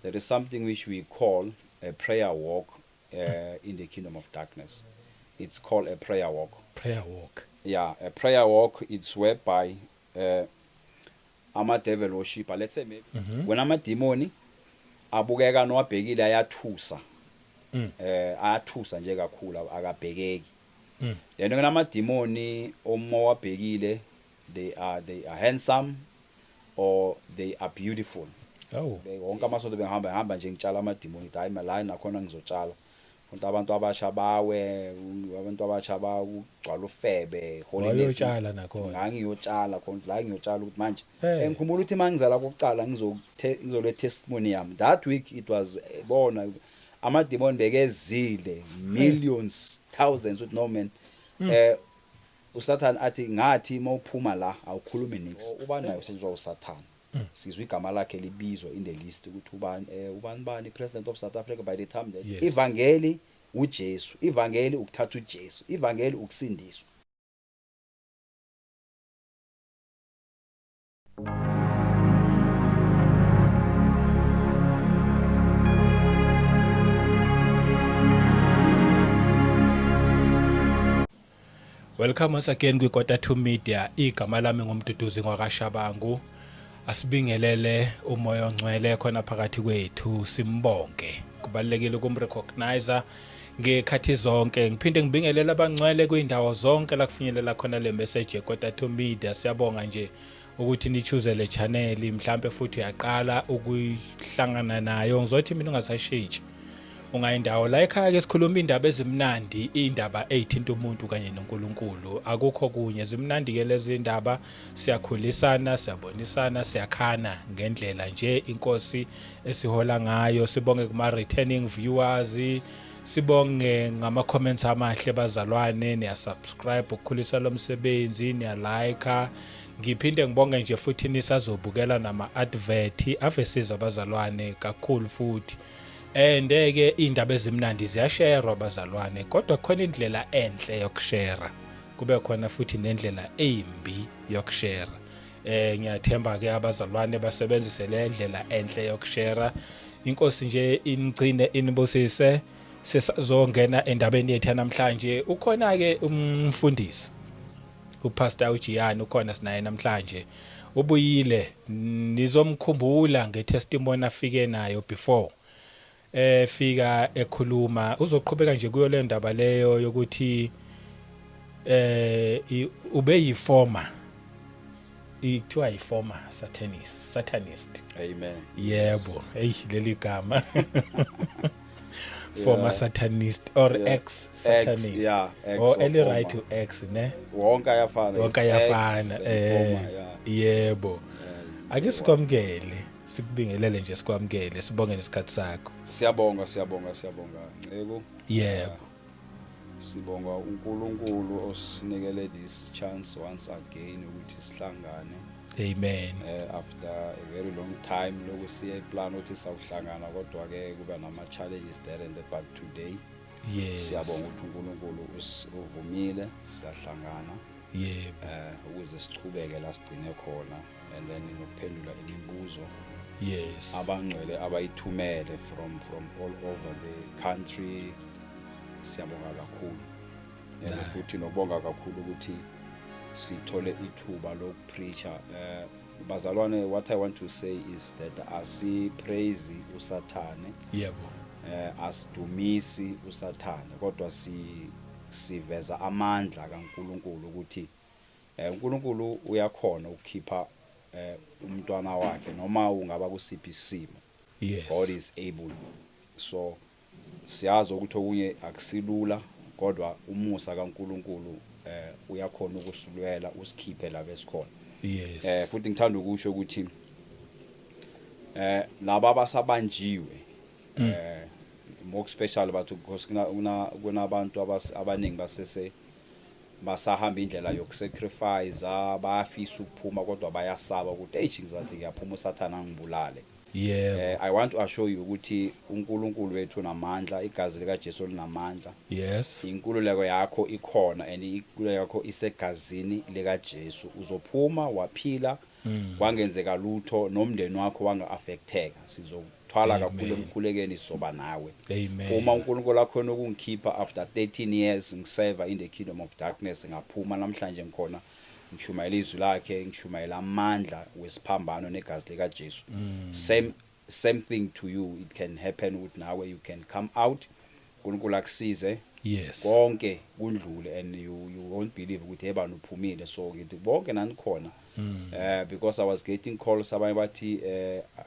There is something which we call a prayer walk in the kingdom of darkness. It's called a prayer walk. Prayer walk. Yeah, a prayer walk, it's whereby ama devil worshipper, let's say maybe when amademoni abukeka nowabhekile ayathusa. Ayathusa nje kakhulu, akabhekeki. Lento kunamademoni uma wabhekile, they are handsome or they are beautiful. Oh. Wonke amasonto bengihamba hamba nje ngitshala amademoni, hayi la nakhona ngizotshala futhi abantu abasha bawe, abantu abasha bakugcwala ufebe, holiness. Wayotshala nakhona. Ngangiyotshala khona la, ngiyotshala ukuthi manje Hey. ngikhumbula ukuthi mangizala kokuqala ngizole testimony yami that week, it was bona amademoni bekezile, millions, thousands, with no man, uSathane athi ngathi mawuphuma la awukhulumi nix, uba nayo senzwa uSathane. Sizwe igama lakhe libizwa in the list ukuthi ubani, ubani bani, president of South Africa by the time that ivangeli uJesu, ivangeli ukuthatha uJesu, ivangeli ukusindiswa. Welcome once again kwi Quarter 2 Media. Igama lami nguMduduzi ngwakaShabangu. Asibingelele umoya ongcwele khona phakathi kwethu, simbonke. Kubalekile ukumrecognize ngekhathi zonke. Ngiphinde ngibingelele abangcwele kwindawo zonke la kufinyelela khona le message yeQuarter 2 Media. Siyabonga nje ukuthi nichoose le channel, mhlambe futhi uyaqala ukuhlangana nayo. Ngizothi mina ungasashintshi. Ungayindawo la ekhaya ke, sikhuluma indaba ezimnandi, indaba ezithinta umuntu kanye noNkulunkulu, akukho kunye. Zimnandi ke lezi indaba, siyakhulisana, siyabonisana, siyakhana ngendlela nje inkosi esihola ngayo. Sibonge kuma returning viewers, sibonge ngama comments amahle bazalwane, niya subscribe ukukhulisa lo msebenzi, niya like. Ngiphinde ngibonge nje futhi nisazobukela nama advert avesiza abazalwane kakhulu futhi. And ke indaba ezimnandi ziyasharwa bazalwane, kodwa khona indlela enhle yokushare, kube khona futhi nendlela embi yokushare. Ngiyathemba ke abazalwane basebenzise le ndlela enhle yokushare. Inkosi nje inigcine, inibusise. Sesazongena endabeni yethu namhlanje. Ukhona ke umfundisi uPastor uJiyani, ukhona sinaye namhlanje, ubuyile. Nizomkhumbula ngetestimony afike nayo before fika ekhuluma. Uzoqhubeka nje kuyo le ndaba leyo yokuthi ube yiformer, ikuthiwa yiformer satanist. Amen. Yebo, hey, leli gama former satanist or ex satanist. Ex, yeah, ex or or eli former. Right to ex ne. Wonke ayafana. Wonke It's ex ayafana. and former, yeah. Yebo, ake sikwamukele, sikubingelele nje, sikwamukele, sibonge nesikhathi sakho. Siyabonga, siyabonga, siyabonga Nceku. Yebo. Sibonga uNkulunkulu osinikele this chance once again ukuthi sihlangane. Amen. After a very long time loku siye plan ukuthi sawuhlangana, kodwa ke kuba nama challenges there and there, but today siyabonga ukuthi uNkulunkulu uvumile siyahlangana ukuze sichubeke la sigcine khona and then nokuphendula imibuzo abangcwele abayithumele from all over the country. Siyabonga kakhulu and futhi nobonga kakhulu ukuthi sithole ithuba lokupreacha. Bazalwane, what I want to say is that asi praise uSathane, asidumisi uSathane, kodwa si siveza amandla kaNkuluNkulu ukuthi uNkulunkulu uyakhona ukukhipha umntwana wakhe noma ungaba kusiphi isimo. God is able. So siyazi ukuthi okunye akusilula, kodwa umusa kaNkuluNkulu uyakhona ukusilwela, usikhiphe la besikhona. Futhi ngithanda ukusho ukuthi laba abasabanjiwe, more special bathu, because kuna kunabantu abaningi basese basahamba indlela yokusacrifice, bayafisa ukuphuma kodwa bayasaba ukuthi hey, ngizathi ngiyaphuma uSathana angibulale. I want to assure you ukuthi uNkulunkulu wethu unamandla, igazi lika Jesu linamandla. Inkululeko yakho ikhona and inkululeko yakho isegazini lika Jesu. Uzophuma waphila, kwangenzeka lutho nomndeni wakho wanga affecteka. Sizo Thwala kakhulu Amen. emkhulekeni, sizoba nawe. Amen. Uma uNkulunkulu akhona ukungikhipha after 13 years ngiseva in the kingdom of darkness, ngaphuma, namhlanje ngikhona ngishumayela izwi lakhe, ngishumayela amandla wesiphambano negazi lika Jesu. Same thing to you, it can happen ukuthi nawe you can come out, uNkulunkulu akusize, konke kundlule and you won't believe ukuthi hebani uphumile. So ngithi bonke nanikhona, because I was getting calls, abanye bathi,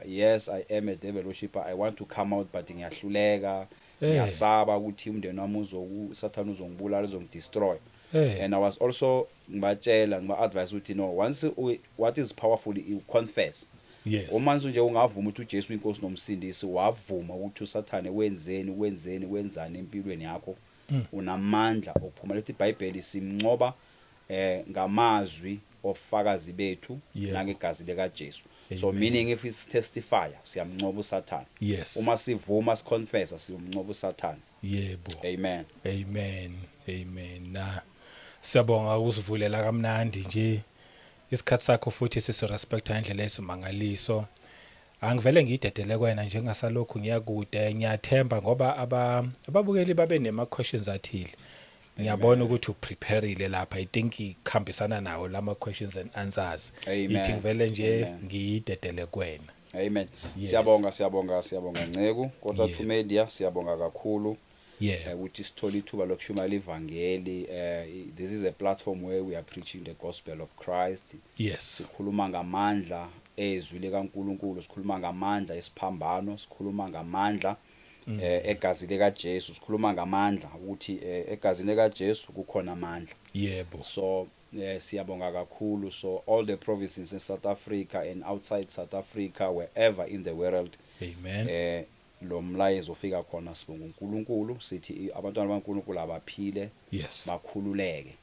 "Yes, I am a devil worshipper, I want to come out, but ngiyahluleka, ngiyasaba ukuthi umndeni wami uzoku sathana uzongibulala, uzongidestroy." And I was also ngibatshela, ngiba-advise ukuthi no, once what is powerful, you confess. Uma nje ungavuma ukuthi uJesu inkosi nomsindisi, wavuma ukuthi usathane wenzeni, wenzeni, wenzani empilweni yakho, unamandla okuphuma. Lethi iBhayibheli simncoba ngamazwi ofakazi bethu nangegazi lika Jesu. So meaning if it's testify, siyamncoba usathane. Uma sivuma, siconfessa, siyomncoba usathane. Amen. Amen, amen. Na siyabonga ukusivulela kamnandi nje isikhathi sakho, futhi sisirespecta indlela esimangaliso. Angivele ngidedele kwena njengasalokhu ngiyakude. Ngiyathemba ngoba ababukeli babe nema questions athile. Ngiyabona ukuthi uprepareile lapha. I think ikhambisana nawo lama questions and answers. Amen. Ithi ngivele nje Amen. ngiyidedele kwena. Amen. Yes. Siyabonga, siyabonga, siyabonga Nceku kodwa to media, siyabonga kakhulu ukuthi sithole ithuba lokushumayela ivangeli. This is a platform where we are preaching the gospel of Christ. Sikhuluma ngamandla ezwi likaNkuluNkulu, sikhuluma ngamandla esiphambano, sikhuluma ngamandla egazi lika Jesu, sikhuluma ngamandla ukuthi egazini lika Jesu kukhona amandla. So siyabonga kakhulu. So all the provinces in South Africa and outside South Africa, wherever in the world Amen. lo mlayezo ufika khona, sibonga uNkulunkulu, sithi abantwana baNkulunkulu abaphile, bakhululeke.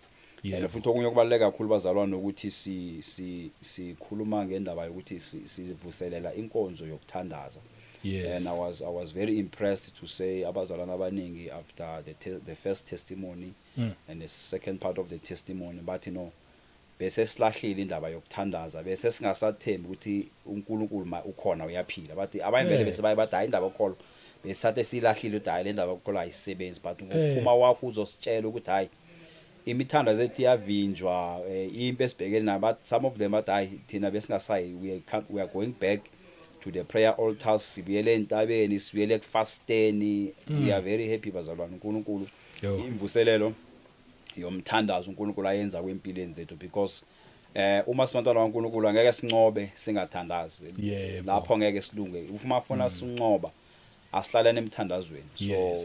And futhi okunye okubaluleke kakhulu, bazalwane, ukuthi si si sikhuluma ngendaba yokuthi sivuselela inkonzo yokuthandaza. And I was very impressed to say abazalwane abaningi after the first testimony and the second part of the testimony bathi, no, bese silahlile indaba yokuthandaza, bese singasathembi ukuthi uNkulunkulu ma ukhona, uyaphila. Bathi abanye vele bese baye bathi, hayi, indaba yokholo besathe silahlile, ukuthi hayi, le ndaba yokholo ayisebenzi, but ngokuphuma kwakho uzositshela ukuthi hayi, imithandazo ethu iyavinjwa, impi esibhekene nayo. But some of them bathi, hayi, thina besingasayi, we are going back to the prayer altars, sibuyele entabeni, sibuyele ekufasteni. We are very happy, bazalwane. uNkulunkulu, imvuselelo yomthandazo uNkulunkulu ayenza kwempilweni zethu, because uma sibantwana kaNkulunkulu angeke sincobe singathandazi. Lapho ngeke silunge. Uma ufuna sincoba, asihlaleni emthandazweni. So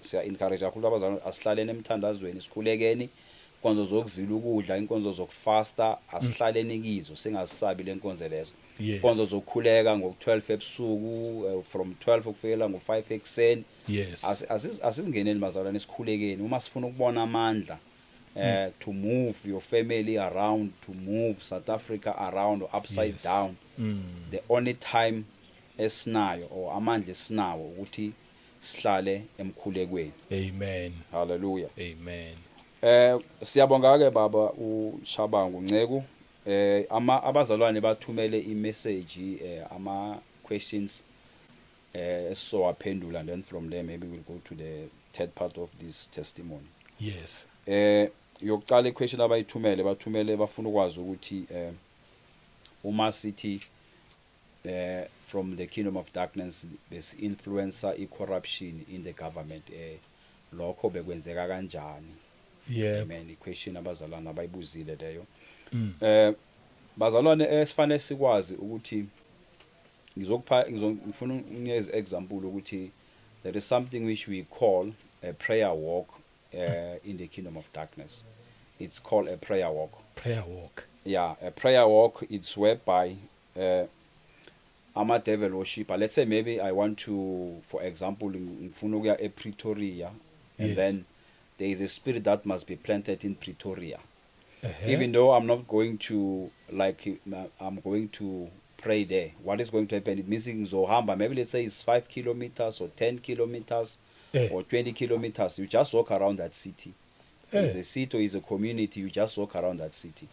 siya encourage kakhulu abazalwane, asihlaleni emthandazweni, sikhulekeni. Inkonzo zokuzila ukudla, inkonzo zokufasta, asihlaleni kizo, singasabi lenkonzo lezo. Inkonzo zokukhuleka ngo12 ebusuku, from 12 ukufikela ngo5 ekseni. Asizingeneni bazalwane, sikhulekeni uma sifuna ukubona amandla to move your family around, to move South Africa around or upside down. The only time esinayo or amandla esinawo ukuthi sihlale emkhulekweni. Amen. Hallelujah. Amen. Siyabonga ke baba uShabangu Nceku. Ama abazalwane bathumele imessage, ama questions esizowaphendula, and then from there maybe we'll go to the third part of this testimony. Yokuqala iquestion abayithumele, bathumele bafuna ukwazi ukuthi uma sithi from the kingdom of darkness besi influence i corruption in the government, lokho bekwenzeka kanjani? Amen. Iquestion abazalwane abayibuzile leyo. Bazalwane, esifanele sikwazi ukuthi ngizokupha ngifuna ukunikeza example ukuthi there is something which we call a prayer walk in the kingdom of darkness. It's called a prayer walk. Prayer walk. Yeah, a prayer walk, it's whereby ama devil worshipper, let's say maybe I want to, for example, ngifuna ukuya ePretoria and then there is a spirit that must be planted in Pretoria. Even though I'm not going to, like, I'm going to pray there, what is going to happen, it means ngizohamba, maybe let's say it's 5 kilometers or 10 kilometers or 20 kilometers. You just walk around that city. Is a city or is a community, you just walk around that city.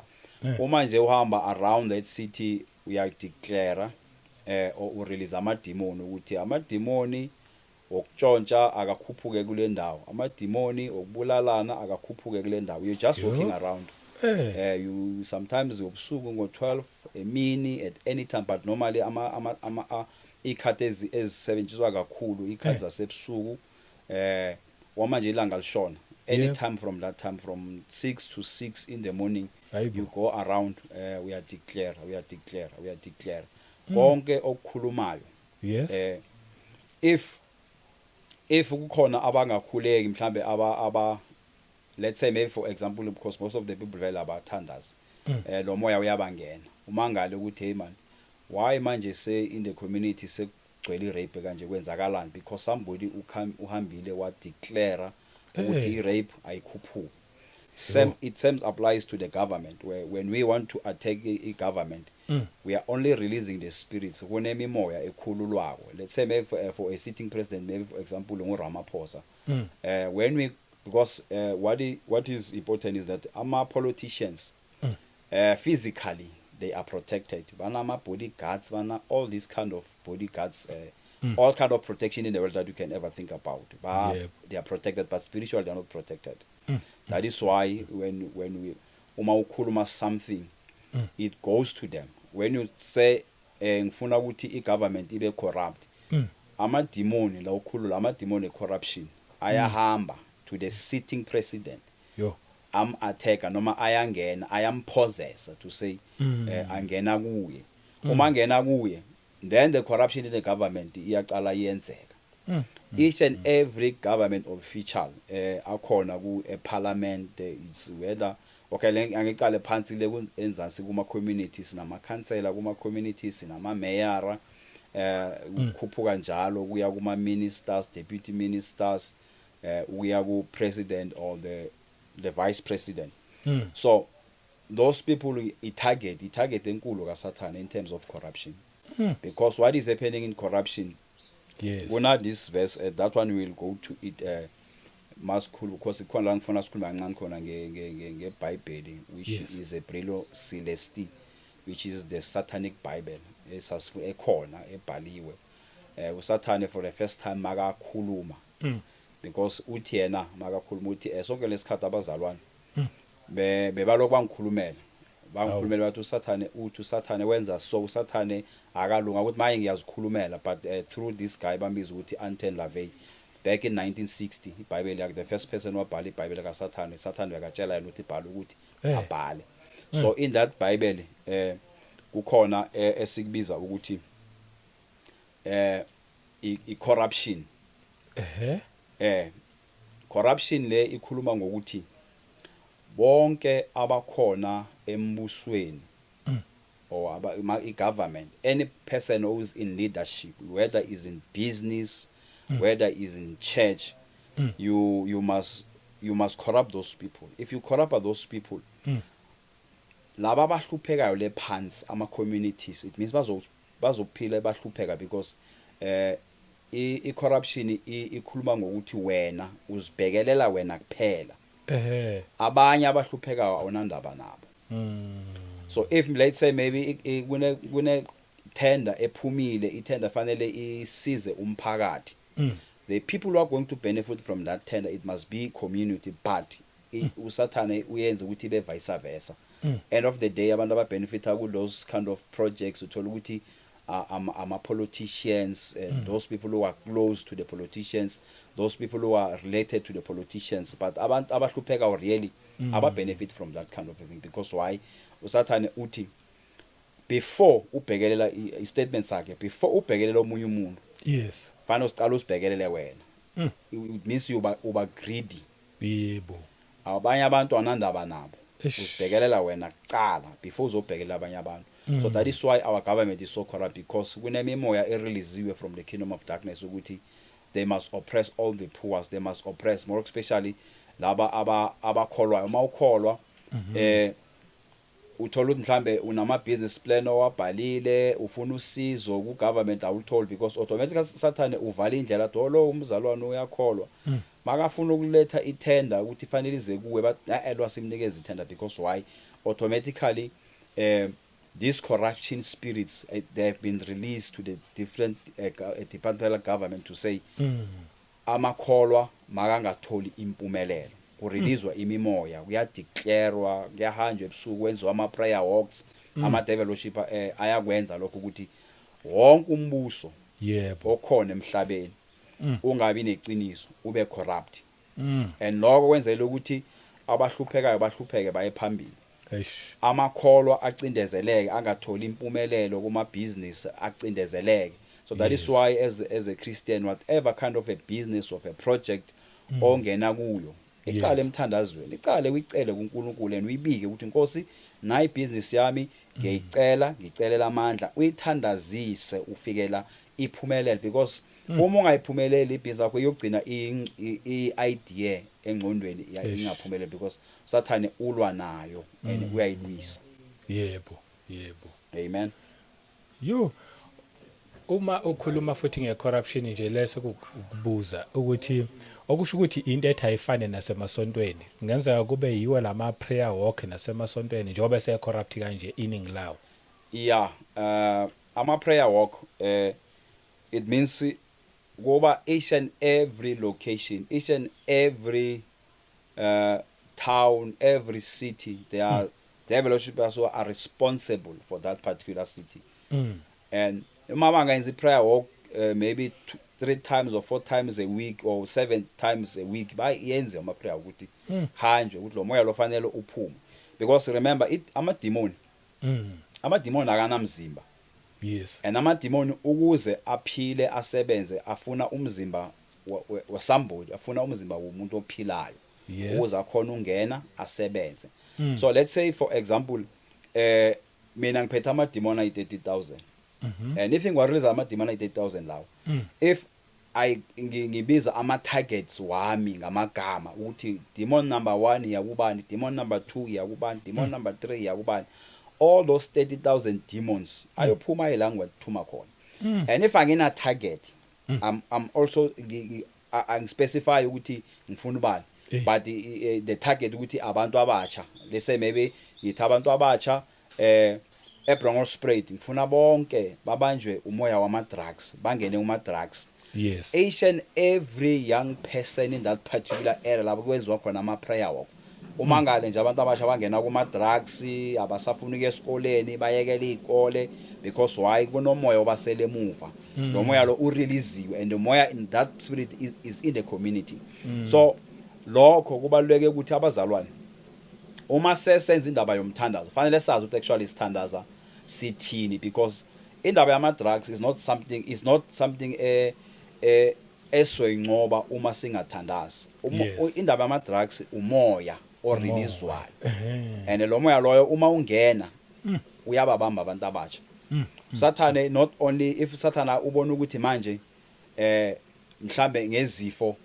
Uma nje uhamba around that city, uyadeclare Urelease amadimoni, ukuthi amadimoni okutshontsha akakhuphuke kule ndawo, amadimoni okubulalana akakhuphuke kule ndawo. You're just walking around. You sometimes ubusuku ngo12 emini, at any time, but normally ama ikhathi ezisebenziswa kakhulu ikhathi zasebusuku, wamanje ilanga lishona, anytime from that time, from 6 to 6 in the morning. You go around, we are declare, we are declare, we are declare konke okukhulumayo. If kukhona abangakhuleki mhlambe, aba let's say maybe, for example, because most of the people vele abathandazi, lo moya uyabangena, umangale ukuthi, "Hey man, why manje se in the community sekugcwele irape kanje? Kwenzakalani?" Because somebody uhambile wa declare ukuthi irape ayikhuphuki. Same, it same applies to the government, where when we want to attack i government, we are only releasing the spirits. Kunemimoya ekhululwako. Let's say maybe for a sitting president, maybe for example nguRamaphosa, when we because what is important is that ama politicians, physically they are protected, banama bodyguards, bana all these kind of bodyguards, all kind of protection in the world that you can ever think about. Ba They are protected, but spiritually they are not protected. That is why when we uma ukhuluma something, it goes to them. When you say, ngifuna ukuthi igovernment ibe corrupt, amadimoni la ukhulula amadimoni corruption ayahamba to the sitting president, am attack noma ayangena, ayampossessa to say, angena kuye. Uma angena kuye, then the corruption in the government iyaqala iyenzeka. Each and every government official akhona ku eparliament, it's whether, okay, le angicale phansi le enzansi kuma communities, nama councillor kuma communities, nama mayor, ukukhuphuka njalo kuya kuma ministers, deputy ministers, uya ku president or the vice president. So those people, i target enkulu kaSathane in terms of corruption, because what is happening in corruption, kuna this verse, that one we will go to it masikhulu, because ikhona la ngifuna sikhuluma kancane khona ngeBhayibheli, which is a Brillo Celesti, which is the satanic bible esasifu ekhona ebhaliwe. USathane for the first time makakhuluma, because uthi yena makakhuluma uthi, sonke lesikhathi abazalwane be bebalokhu bangikhulumela bathi uSathane uthi, uSathane wenza so, uSathane akalunga, ukuthi manje ngiyazikhulumela. But through this guy bambiza ukuthi Anton LaVey back in 1960, iBhayibheli yakhe, the first person wabhala iBhayibheli kaSathane, Sathane bekatshela yena ukuthi ibhala ukuthi abhale. So in that Bible kukhona esikubiza ukuthi i corruption. Corruption le ikhuluma ngokuthi bonke abakhona embusweni or i government, any person who is in leadership, whether is in business, whether is in church, you must corrupt those people. If you corrupt those people, laba abahluphekayo le phansi, ama communities, it means bazophila bahlupheka, because i corruption ikhuluma ngokuthi wena uzibhekelela wena kuphela, abanye abahluphekayo awunandaba nabo. So if, let's say maybe kune tender ephumile, itender fanele isize umphakathi, the people who are going to benefit from that tender, it must be community, but uSathane uyenza ukuthi ibe vice versa. End of the day, abantu ababenefita ku those kind of projects, uthola ukuthi ama politicians and those people who are close to the politicians, those people who are related to the politicians, but abantu abahlupheka really aba benefit from that kind of a thing. Because why? USathane uthi before ubhekelela i statement sakhe, before ubhekelela omunye umuntu, fanele usicala usibhekelele wena. It means uba greedy. Abanye abantu anandaba nabo. Usibhekelela wena kuqala before uzobhekelela abanye abantu. So that is why our government is so corrupt, because kunemimoya ereleasiwe from the kingdom of darkness ukuthi they must oppress all the poor, they must oppress more especially laba abakholwayo. Uma ukholwa, uthola ukuthi mhlambe unama business plan owabhalile, ufuna usizo ku government, awutholi, because automatically Sathane uvala indlela athi, "Oh, lo umzalwane uyakholwa." Makafuna ukuletha itender ukuthi fanele ize kuwe, bathi, "Eh, lo asimnikeza itender." Because why? Automatically These corruption spirits, they have been released to the different departmental government to say amakholwa makangatholi impumelelo. Kureleaswa imimoya, kuyadeclarewa, kuyahanjwa ebusuku, kwenziwa ama prayer walks. Ama devil worshipper ayakwenza lokho ukuthi wonke umbuso okhona emhlabeni ungabi neqiniso, ube corrupt. And lokho kwenzela ukuthi abahluphekayo bahlupheke baye phambili, amakholwa acindezeleke, angatholi impumelelo kuma business, acindezeleke. So that is why as a Christian, whatever kind of a business of a project ongena kuyo, icale emthandazweni, icale uyicele kuNkulunkulu and uyibike ukuthi, "Nkosi, nayi business yami, ngiyayicela, ngicelela amandla." Uyithandazise ufikela iphumelele, because uma ungayiphumeleli ibhizinisi yakho, iyogcina i-idea engqondweni ingaphumeleli, because Sathane ulwa nayo and uyayilwisa. yebo yebo Amen. Yo, uma ukhuluma futhi ngecorruption nje, leso kubuza ukuthi okusho ukuthi into ethi ayifane nasemasontweni, kungenzeka kube yiwo lama prayer walk nasemasontweni, njengoba seye corrupt kanje iningi lawo? Yeah, ama prayer walk, it means kuba each and every location, each and every town, every city, they are devil worshippers who are responsible for that particular city. And uma bangayenza i-prayer walk maybe two, three times or four times a week or seven times a week, bayenze ama prayer ukuthi hanjwe ukuthi lo moya lo fanele uphume, because remember it, ama demon ama demon akanamzimba. And ama demon ukuze aphile, asebenze, afuna umzimba wa somebody, afuna umzimba womuntu ophilayo ukuze akhona ungena asebenze. So let's say, for example, mina ngiphethe ama demon ayi 30,000. And if ngiwarelease ama demon ayi 30,000 lawo, if I ngibiza ama targets wami ngamagama ukuthi demon number 1 yakubani, demon number 2 yakubani, demon number 3 yakubani, all those 30,000 demons ayophuma ila ngiwathuma khona. And if angina target, I'm also angispecify ukuthi ngifuna ubani, but the target ukuthi abantu abatsha, let's say maybe ngithi abantu abatsha eBronkhorstspruit, ngifuna bonke babanjwe umoya wama drugs, bangene kuma drugs. Each and every young person in that particular area lapho kwenziwa khona ama prayer walk, umangale nje abantu abasha bangena kuma drugs, abasafuni ukuya esikoleni, bayekela izikole. Because why? Kunomoya obasele emuva. Lo moya lo ureleasiwe and the moya in that spirit is in the community. So lokho kubaluleke ukuthi abazalwane, uma sesenza indaba yomthandazo, fanele sazi ukuthi actually sithandaza sithini, because indaba yama drugs is not something esoyincoba uma singathandazi. Indaba yama drugs umoya oreleaswayo, and lo moya loyo uma ungena uyababamba abantu abatsha. Sathane, not only if Sathana ubona ukuthi manje mhlambe ngezifo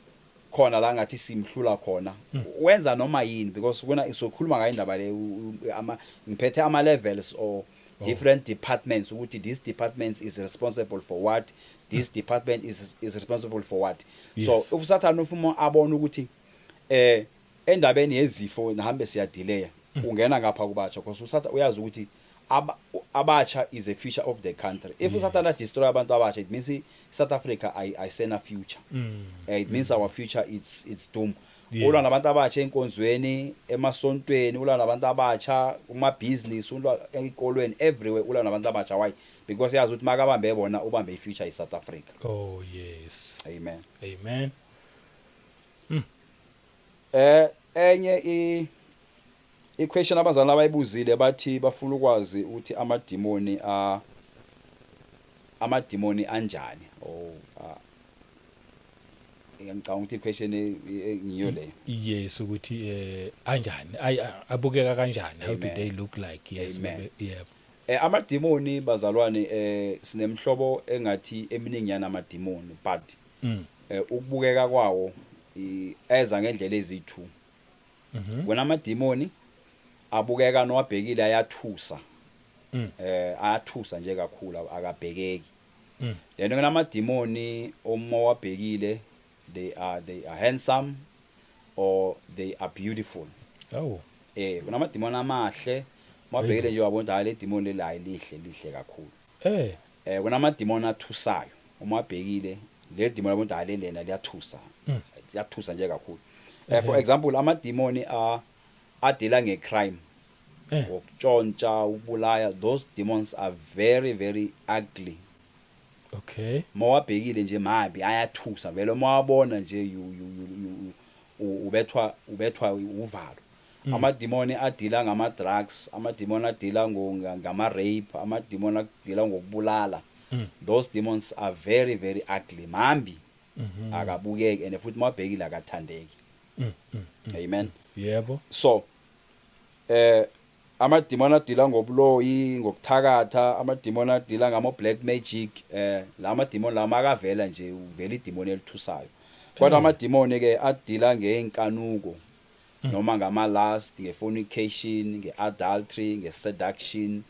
khona la ngathi simhlula khona, wenza noma yini, because kuna sokhuluma ngayo indaba le, ama ngiphethe ama levels or different departments, ukuthi this department is responsible for what, this department is responsible for what. So if Sathane ufuma abona ukuthi endabeni yezifo nahambe siyadelaya, ungena ngapha kubatsha, because uSathane uyazi ukuthi abatsha is a future of the country. If uSathana destroy abantu abatsha, it means South Africa ayisena future. It means our future, it's doom. Ulwa nabantu abatsha enkonzweni, emasontweni, ulwa nabantu abatsha kuma business, ulwa ezikolweni, everywhere ulwa nabantu abatsha. Why? Because yazi ukuthi makabambe bona, ubambe ifuture iSouth Africa. Oh yes. Amen. Amen. Enye i question abazali abayibuzile, bathi bafuna ukwazi ukuthi amadimoni anjani. Oh, ngicabanga ukuthi i-question ngiyo leyo. Yes, ukuthi anjani, abukeka kanjani, how do Amen. they look like? Yes. Amen. Yebo. Amadimoni, bazalwane, sinemhlobo engathi eminingi yana amadimoni, but ukubukeka kwawo eza ngendlela eziyi2. Wona amadimoni abukeka nowabhekile ayathusa. Ayathusa nje kakhulu, akabhekeki. Lento kunamadimoni uma wabhekile, they are handsome or they are beautiful. Kunamadimoni amahle, Mabhekile nje wabona ukuthi hayi, le demon leli, hayi, lihle, lihle kakhulu. Kunamademon athusayo. Uma bhekile le demon, yabona ukuthi hayi, lena liyathusa, liyathusa nje kakhulu. For example, amademoni a adeala ngecrime, ukutshontsha, ukubulaya, those demons are very very ugly. Mawabhekile nje mabi, ayathusa vele. Uma wabona nje, you ubethwa uvalo. Amademoni adeala ngama drugs, amademoni adeala ngama rape, amademoni adeala ngokubulala, those demons are very very ugly, mambi, akabukeki, and futhi mawabhekile akathandeki. Amen. Yebo. So amademoni adeala ngobuloyi, ngokuthakatha, amademoni adeala ngama black magic, la amademoni la makavela nje, uvela idemoni elithusayo. Kodwa amademoni ke adeala ngeinkanuko noma ngama lust, ngefornication, ngeadultery, ngeseduction,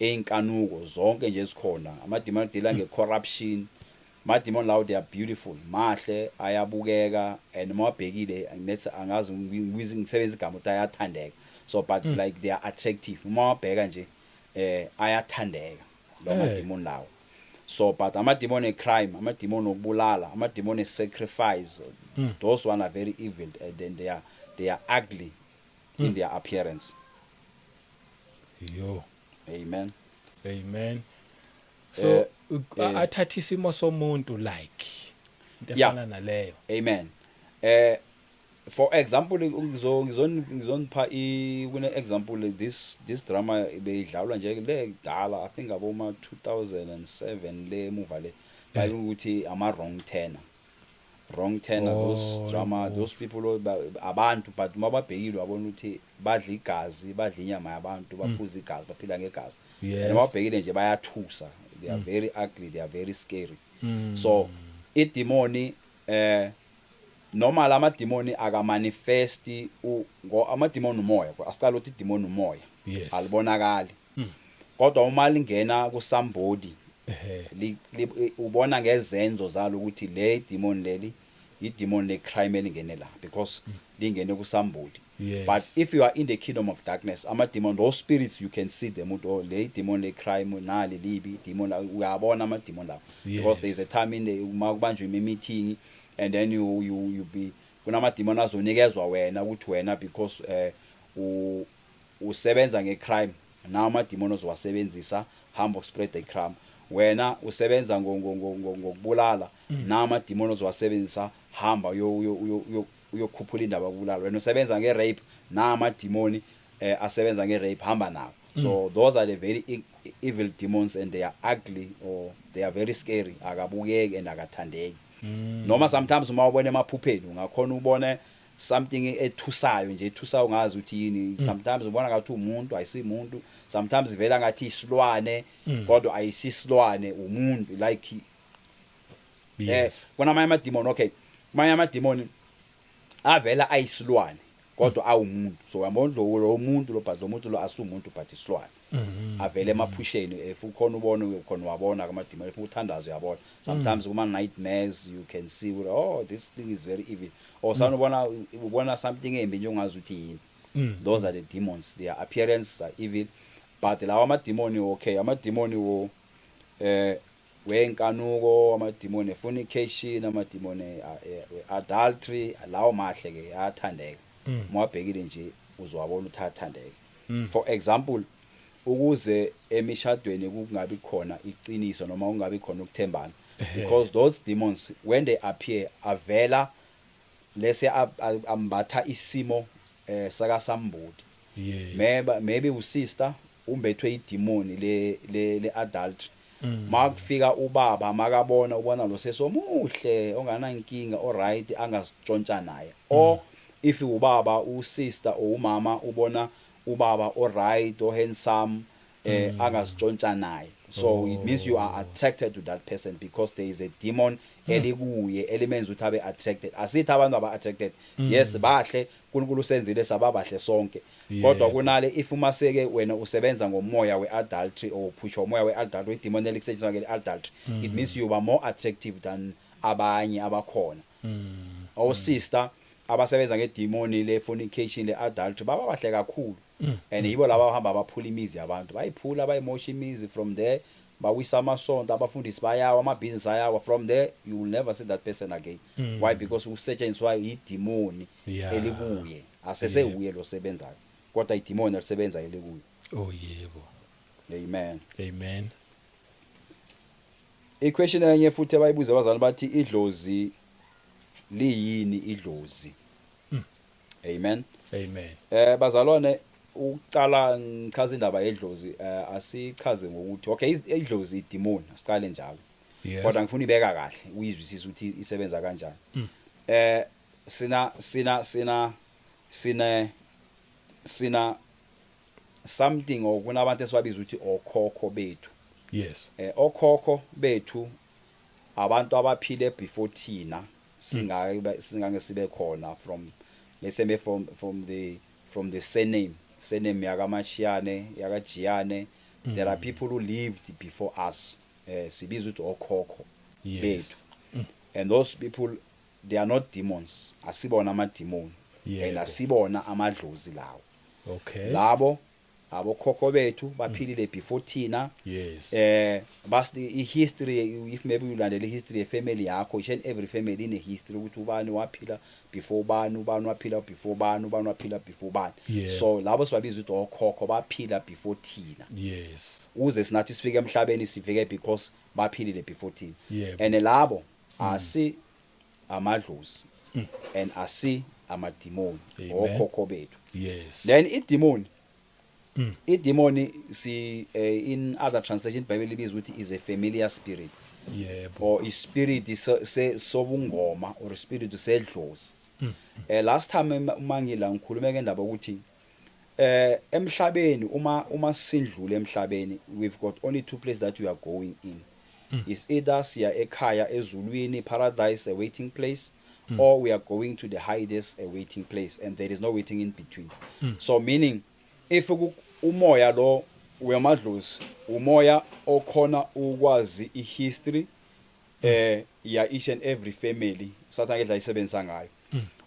einkanuko zonke nje ezikhona, amademoni adeala ngecorruption, amademoni lawo, they are beautiful, mahle, ayabukeka, and mawabhekile nethi angazi ngisebenzisa igama ukuthi ayathandeka, so but like they are attractive. Uma wabheka nje, ayathandeka lo mademoni lawo. So but amademoni e-crime, amademoni okubulala, amademoni e-sacrifice, those one are very evil, and then they are ugly in their appearance. Yo. Amen. Amen. So athatha isimo somuntu, like into efana naleyo. Amen. For example, ngizonipha i kune example, this drama beyidlalwa nje le kudala, I think aboma 2007 le emuva le, bayibuthi ama wrong turner, wrong turner. Those drama, those people, abantu, but mababhekile wabona ukuthi badla igazi, badla inyama yabantu, baphuza igazi, baphila ngegazi. And mababhekile nje bayathusa, they are very ugly, they are very scary. So idemoni, noma lama demoni akamanifesti ngo amademoni umoya. Asiqala ukuthi idemoni umoya, alibonakali, kodwa uma lingena ku somebody, ubona ngezenzo zalo ukuthi le demon leli idemon le crime elingene la, because lingene ku somebody. But if you are in the kingdom of darkness, ama demon, those spirits, you can see them ukuthi, oh, le demon le crime, nali libi demon, uyabona ama demon lawo, because there is a time in the uma kubanjwe imi meeting and then you be kunama demon azonikezwa wena ukuthi wena, because usebenza ngecrime, nawo ama demon ozowasebenzisa, hamba spread the crime. Wena usebenza ngokubulala, nawo ama demon ozowasebenzisa, hamba uyokhuphula indaba yokubulala. Wena usebenza nge-rape, nawo ama-demoni asebenza nge-rape, hamba nawo. So those are the very evil demons, and they are ugly or they are very scary, akabukeki and akathandeki. Noma sometimes uma ubona emaphupheni, ungakhona ubone something ethusayo nje, ethusayo, ungazi ukuthi yini. Sometimes ubona ngathi umuntu, ayisimuntu. Sometimes ivela ngathi isilwane, kodwa ayisisilwane, umuntu, like kunamanye ama-demon, okay, amanye ama-demon avela ayisilwane kodwa awumuntu. So uyabona lo muntu lo, but lo muntu lo asumuntu but isilwane. Avele emaphusheni, if ukhona ubona, ukhona wabona ama-demon, if uthandaza uyabona. Sometimes kuma nightmares you can see ukuthi, oh, this thing is very evil, or sanubona ubona something embi nje ungazi ukuthi yini. Those are the demons, their appearance are evil. But lawa ama-demon, okay, ama-demon wo wenkanuko, ama-demon fornication, ama-demon adultery, lawo mahle ke, ayathandeka. Uma wabhekile nje uzowabona ukuthi ayathandeka. For example, ukuze emishadweni kungabi khona iqiniso noma kungabi khona ukuthembana, because those demons, when they appear, avela lese ambatha isimo saka somebody. Maybe usister umbethwe idemoni le adultery. Makufika ubaba, makabona, ubona lo sesomuhle onganankinga, alright, angazitshontsha naye. Or if ubaba, usister or umama ubona ubaba alright or handsome, angazitshontsha naye. So it means you are attracted to that person because there is a demon elikuye elimenza ukuthi abe attracted. Asithi abantu aba attracted. Yes, bahle, uNkulunkulu usenzile sababahle sonke, kodwa kunale if umaseke wena usebenza ngomoya weadultery or uphusha umoya weadultery, idemon elisetshenziswa nge-adultery, it means you are more attractive than abanye abakhona. O sister abasebenza ngedemoni le fornication, le adultery, baba bahle kakhulu. And yibo laba abahamba baphula imizi yabantu, bayiphula, bayimosha imizi. From there bawisa amasonto, abafundisi bayawa, amabhizinisi ayawa. From there you will never see that person again. Why? Because usetshenziswa idimoni elikuye, asesewuye lo sebenzayo, kodwa idimoni elisebenzayo elikuye. Oh yebo. Amen. Amen. I-question enye futhi abayibuza abazali, bathi idlozi liyini idlozi? Amen. Amen. Bazalwane, ukucala ngichaza indaba yedlozi, asichaze ngokuthi okay, idlozi idemon, asiqale njalo. Kodwa ngifuna ibeka kahle uyizwisise ukuthi isebenza kanjani. Sina sina sina sine sina something or kunabantu esibabiza ukuthi okhokho bethu. Okhokho bethu abantu abaphile before thina singange sibe khona, from let's say from the surname yakaMashiyane, yakaJiyane. There are people who lived before us, sibiza ukuthi okhokho bethu, and those people, they are not demons, asibona ama demon and asibona amadlozi lawo. Labo abokhokho bethu baphilile before thina. Basi i-history, if maybe ulandela i-history ye-family yakho, each and every family ine history ukuthi ubani waphila before ubani, ubani waphila before ubani, ubani waphila before ubani. So labo sibabiza ukuthi okhokho, baphila before thina. Uze sinathi sifike emhlabeni, sifike because baphilile before thina. And labo asi amadlozi and asi amadimoni. Amen. Okhokho bethu. Then idemon, idemoni si in other translation iBhayibheli libiza ukuthi is a familiar spirit or ispirit sobungoma or spirit sedlozi. Last time uma ngila ngikhulume ngendaba ukuthi emhlabeni, uma sindlule emhlabeni, we've got only two places that we are going in. Is either siya ekhaya ezulwini, paradise, a waiting place, or we are going to the highest, a waiting place, and there is no waiting in between. So meaning if umoya lo wemadlozi, umoya okhona ukwazi ihistory ya each and every family, satha ngendlela isebenzisa ngayo,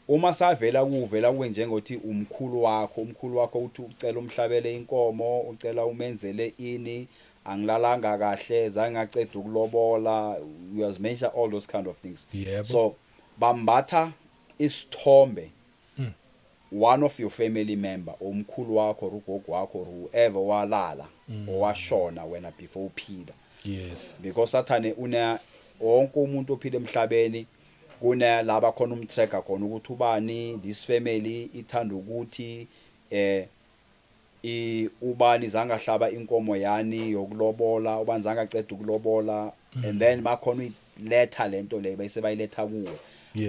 uma savela kuvela kuwe njengothi umkhulu wakho, umkhulu wakho uthi ucela umhlabele inkomo, ucela umenzele ini, angilalanga kahle, zange ngaceda ukulobola, you has mentioned all those kind of things. So bambatha isithombe one of your family member, umkhulu wakho or ugogo wakho or whoever walala owashona wena before uphila. Because Sathane una wonke umuntu ophila emhlabeni, kuna laba khona umtracker khona ukuthi ubani, this family ithanda ukuthi i ubani zangahlaba inkomo yani yokulobola, ubani zangaceda ukulobola, and then bakhona uyiletha lento le bese bayiletha kuwe.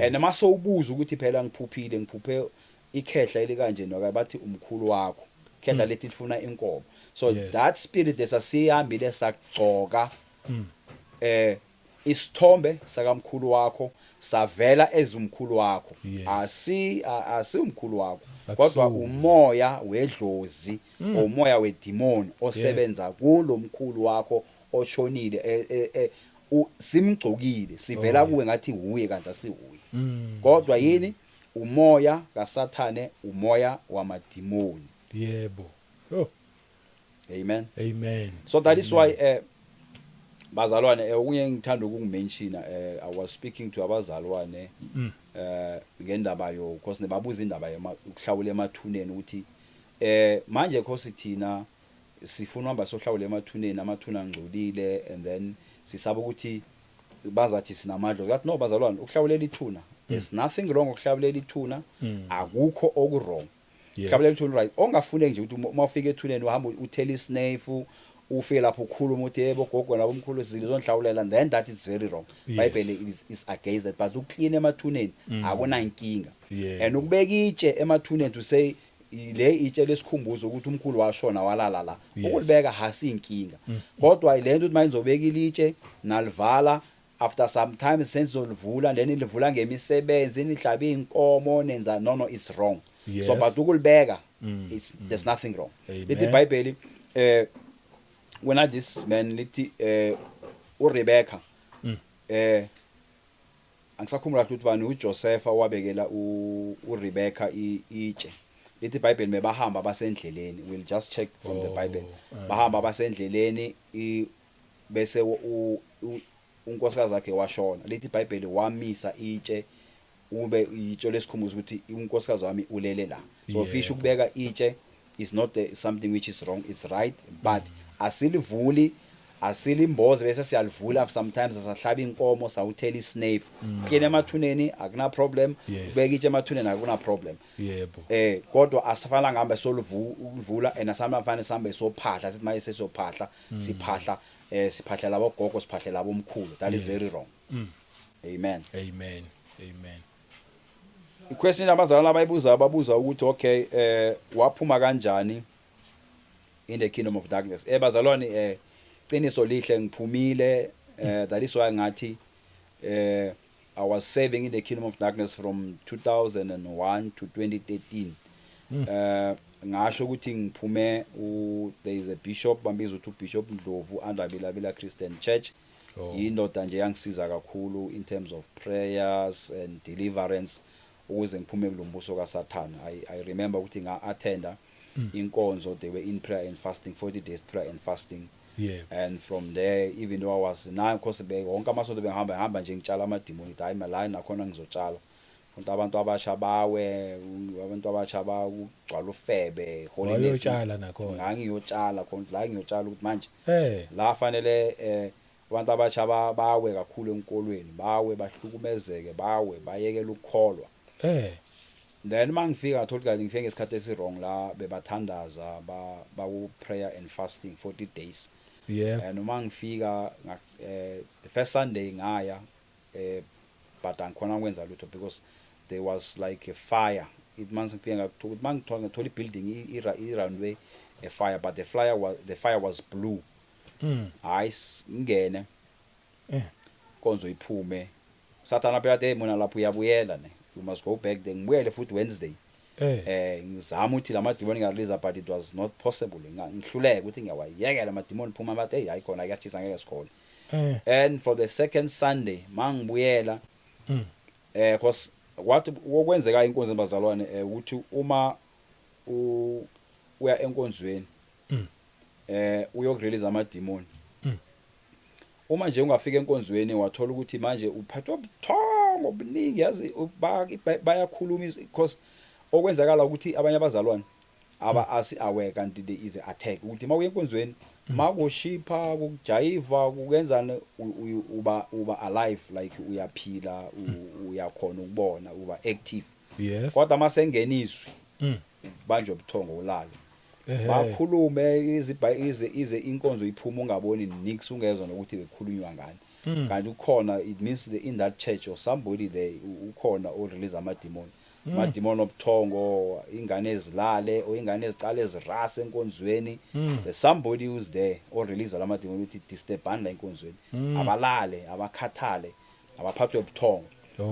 And mase ubuza ukuthi phela ngiphuphile, ngiphuphe ikhehla elikanje noka, bathi umkhulu wakho khehla lethi lifuna inkomo. So that spirit esasihambile sagcoka isithombe sakamkhulu wakho, savela ezumkhulu wakho. Asi umkhulu wakho, kodwa Akusuye. umoya wedlozi, umoya wedemon osebenza kulomkhulu wakho oshonile, simgcokile, sivela kuwe ngathi uye kanti asiuye. Kodwa yini? Umoya kaSathane, umoya wamadimoni. Yebo, oh. Amen. Amen. So that is why, bazalwane, okunye ngithanda ukukumentiona, I was speaking to abazalwane ngendaba yo because nebabuza indaba ukuhlawula emathuneni, ukuthi manje khosi thina sifuna uhamba sohlawula emathuneni, amathuna angcolile, and then sisaba ukuthi bazathi sinamadlozi. Kathi no bazalwane, ukuhlawulela ithuna, there's nothing wrong ukuhlawulela ithuna. Akukho oku wrong. Hlawulela ithuna, right? Ongafuneki nje ukuthi uma ufika ethuneni uhamba uthela isnuff, ufike lapho ukhuluma uthi yebo gogo nabomkhulu sizonhlawulela, and then that is very wrong. Bible is against that, but ukuclean emathuneni akunankinga. And ukubeka itshe emathuneni to say le itshe lesikhumbuzo ukuthi umkhulu washona walala la, ukulibeka hasiyinkinga. Kodwa le nto ukuthi manje ngizobeka ilitshe nalivala, after some time senzolivula, then ilivula ngemisebenzi, nihlabe inkomo, nenza, no, it's wrong. So but ukulibeka, it's there's nothing wrong. Amen. Lithi iBhayibheli, when this man, lithi uRebecca, angisakhumbula kahle ukuthi bani, uJosepha wabekela uRebecca itshe. Lithi iBhayibheli mebahamba basendleleni, we'll just check from the Bible. Bahamba basendleleni, bese unkosikazi wakhe washona. Lithi iBhayibheli wamisa itshe, ube itshe lesikhumbuzo ukuthi unkosikazi wami ulele la. So fish ukubeka itshe is not something which is wrong, it's right, but asilivuli, asilimboze bese siyalivula. Sometimes sahlaba inkomo, sawuthela isnuff. Clean emathuneni akuna problem. Ubeka itshe emathuneni akuna problem. Kodwa asifana ngihambe soluvula and asamafane sihambe sophahla, sithi maye sesophahla, siphahla siphahla labo gogo, siphahla labo omkhulu. That is very wrong. Amen. Amen, amen. Iquestion abazalwane abayibuza, babuza ukuthi okay, waphuma kanjani in the kingdom of darkness? Bazalwane, qiniso lihle, ngiphumile. That is why ngathi I was serving in the kingdom of darkness from 2001 to 2013. Ngasho ukuthi ngiphume, there is a bishop bambiza ukuthi uBishop Ndlovu under Bilabila Christian Church. Indoda nje yangisiza kakhulu in terms of prayers and deliverance ukuze ngiphume kulombuso kaSathana. I remember ukuthi nga attenda inkonzo, they were in prayer and fasting, 40 days prayer and fasting. And from there, even though I was na, because be wonke amasonto bengihamba hamba nje ngitshala amadimoni, hayi la nakhona ngizotshala futhi abantu abasha bawe, abantu abasha bakugcwala ufebe, holiness. Wayotshala nakhona? Ngangiyotshala khona la, ngiyotshala ukuthi manje la fanele abantu abasha bawe kakhulu enkolweni, bawe bahlukumezeke, bawe bayekela ukukholwa. Then mangifika ngathola ukuthi ngifike ngesikhathi esi wrong la bebathandaza, ba baku prayer and fasting 40 days. And uma ngifika the first Sunday ngaya, but angikhona ukwenza lutho because there was like a fire. It manje ngifike ngakuthola ukuthi mangithola ngathola ibuilding i-runway a fire, but the fire was blue. Hayi, ngene inkonzo iphume, sathana phela hey mina lapho uyabuyela ne, you must go back there. Ngibuyele futhi Wednesday. Ngizama ukuthi lamadimoni ngiyarelease, but it was not possible. Ngihluleka ukuthi ngiyawayekela amadimoni phuma, bathi hey, hayi khona kuyachisa, ngeke sikhona. And for the second Sunday mangibuyela, cause what okwenzeka inkonzo bazalwane, ukuthi uma uya enkonzweni uyokurelease amadimoni, uma nje ungafika enkonzweni wathola ukuthi manje uphathwa ubuthongo obuningi, yazi bayakhuluma because okwenzakala ukuthi abanye abazalwane aba asi aware kanti there is a attack, ukuthi mawuya enkonzweni makushipha, kukujayiva, kukenzani, uba alive, like uyaphila, uyakhona ukubona, uba active. Kodwa masengeniswe banjwe ubuthongo, ulale, bakhulume ize ize inkonzo iphuma ungaboni nix, ungezwa nokuthi bekhulunywa ngani. Kanti ukhona, it means in that church or somebody there ukhona o release amademon, amademon obuthongo, ingane ezilale or ingane eziqala ezirasa enkonzweni. There's somebody who's there o release lamademon ukuthi disturbani la enkonzweni, abalale, abakhathale, abaphathwe ubuthongo.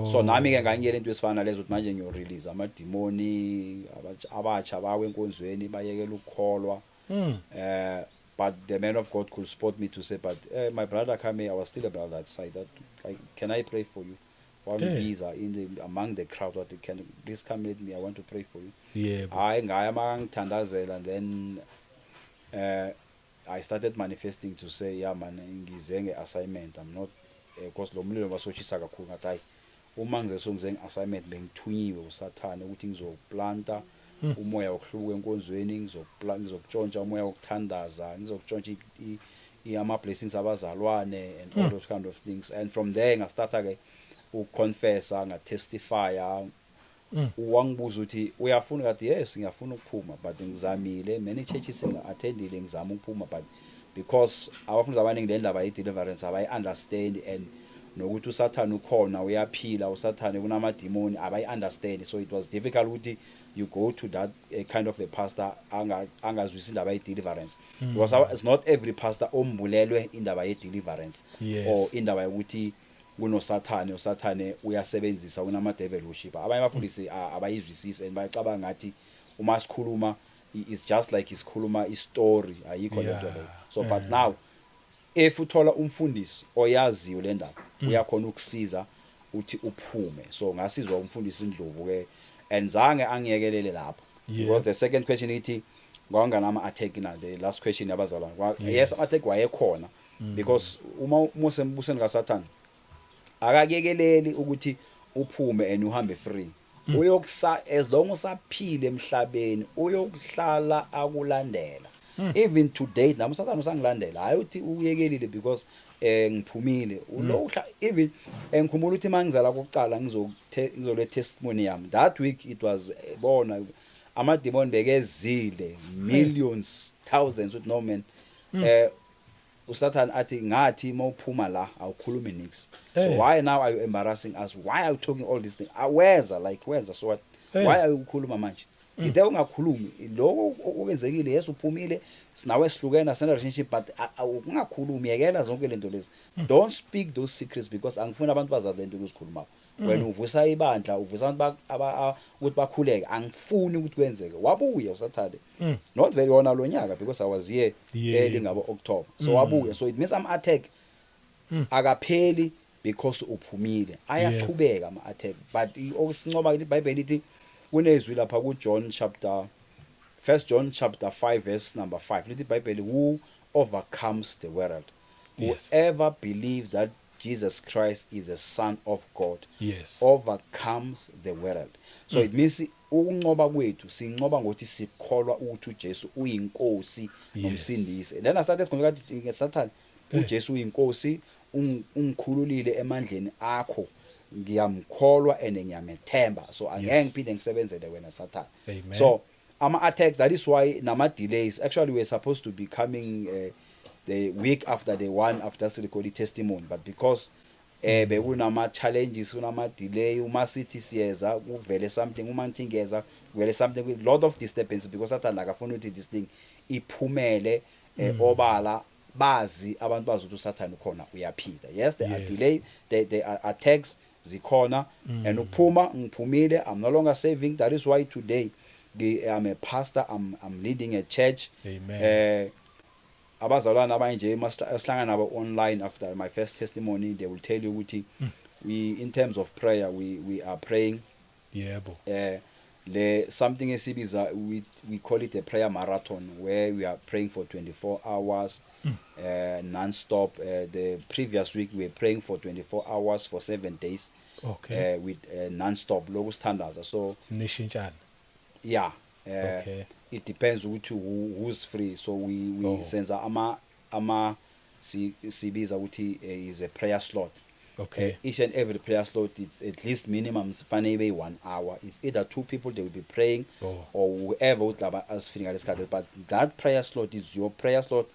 So nami ke ngangiyela into esifana nalezo ukuthi manje ngiyo release amadimoni, abatsha bawe enkonzweni, bayekela ukukholwa. But the man of God could spot me to say, "But my brother, come here." I was still a brother that side that can I pray for you? Wangibiza in the among the crowd, what, "Can please come with me, I want to pray for you." Hayi, ngaya, makangithandazela, and then I started manifesting to say, "Yeah man, ngize nge-assignment, I'm not," because lo mlilo wasoshisa kakhulu. Ngathi hayi, uma ngize so ngize nge-assignment, bengithunyiwe usathane ukuthi ngizoplanta umoya wokuhlubuka enkonzweni, ngizokutshontsha umoya wokuthandaza, ngizokutshontsha ama-blessings abazalwane and all those kind of things. And from there ngastarta ke ukuconfessa, ngatestifya. Wangibuza ukuthi uyafuna, kathi yes, ngiyafuna ukuphuma, but ngizamile many churches ngi-attendile, ngizama ukuphuma, but because abafundisi abaningi le ndaba ye-deliverance abayi-understand and nokuthi usathane ukhona, uyaphila usathane, kunamadimoni, abayi-understand. So it was difficult ukuthi you go to that kind of a pastor angazwisi indaba ye-deliverance, because it's not every pastor ombulelwe indaba ye-deliverance or indaba yokuthi kunosathane, usathane uyasebenzisa, kunama devil worship. Abanye abafundisi abayizwisisi and bayacabanga ngathi uma sikhuluma it's just like isikhuluma istory, ayikho lento leyo. So but now if uthola umfundisi oyaziyo le ndaba, uyakhona ukusiza uthi uphume. So ngasizwa umfundisi Ndlovu ke and zange angiyekelele lapho. Because the second question ithi kwakunganama attack na, the last question yabazalwane. Yes, ama attack wayekhona because uma usembusweni kaSathane akakuyekeleli ukuthi uphume and uhambe free. Uyokusa as long usaphile emhlabeni uyokuhlala akulandela. Even today nami uSathane usangilandela, hayi uthi uyekelile because ngiphumile ulo uhla. Even ngikhumbula ukuthi mangizala kokucala ngizole testimony yami that week, it was bona ama demon bekezile, millions, thousands, with no man uSathane athi ngathi mawuphuma la awukhulumi nix, so why now are you embarrassing us? Why are you talking all these things? Aweza like wenza, so what? Why are you ukhuluma manje? Ngithe ungakhulumi lokho okwenzekile. Yes, uphumile, sinawe sihlukene, sina relationship, but ungakhulumi, yekela zonke lento lezi. Don't speak those secrets because angifuni abantu bazazi lento ozikhulumayo. Wena uvusa ibandla, uvusa abantu ukuthi bakhuleke. Angifuni ukuthi kwenzeke. Wabuya uSathane, not very wona lo nyaka because I was here early ngabo October, so wabuya. So it means ama attack akapheli because uphumile, ayachubeka ama attack. But okusincoba iBhayibheli lithi kunezwi lapha ku John chapter, First John chapter 5 verse number 5, lithi iBhayibheli, "Who overcomes the world?" Whoever believes that Jesus Christ is the Son of God overcomes the world. So it means ukunqoba kwethu sinqoba ngokuthi sikholwa ukuthi uJesu uyinkosi nomsindisi. Then I started ngokuthi ngeSathane, uJesu uyinkosi, ungikhululile emandleni akho, ngiyamkholwa and ngiyamethemba, so angeke ngiphinde ngisebenzele wena Satan. Amen. So ama attacks, that is why nama delays. Actually, we're supposed to be coming the week after the one after sirecord testimony, but because bekunama challenges, kunama delay, uma sithi siyeza kuvele something, uma nithi ngiyeza kuvele something, with lot of disturbance because Satan akafuna ukuthi this thing iphumele obala, bazi abantu, bazi ukuthi uSathane ukhona, uyaphila. Yes, there are delay, there are attacks, zikhona. And uphuma ngiphumile, I'm no longer serving. That is why today I'm a pastor, I'm leading a church. Amen. Abazalwane abanye nje masihlangana nabo online after my first testimony, they will tell you ukuthi we, in terms of prayer, we are praying le something esibiza, we call it a prayer marathon, where we are praying for 24 hours non-stop. The previous week we were praying for 24 hours for 7 days with non-stop lokhu sithandaza, so Nishintshana. Yeah. It depends ukuthi who's free, so we senza ama sibiza ukuthi is a prayer slot. Each and every prayer slot, it's at least minimum sifanele ibe 1 hour. It's either two people, they will be praying or whoever uthi laba asifika ngalesikhathi, but that prayer slot is your prayer slot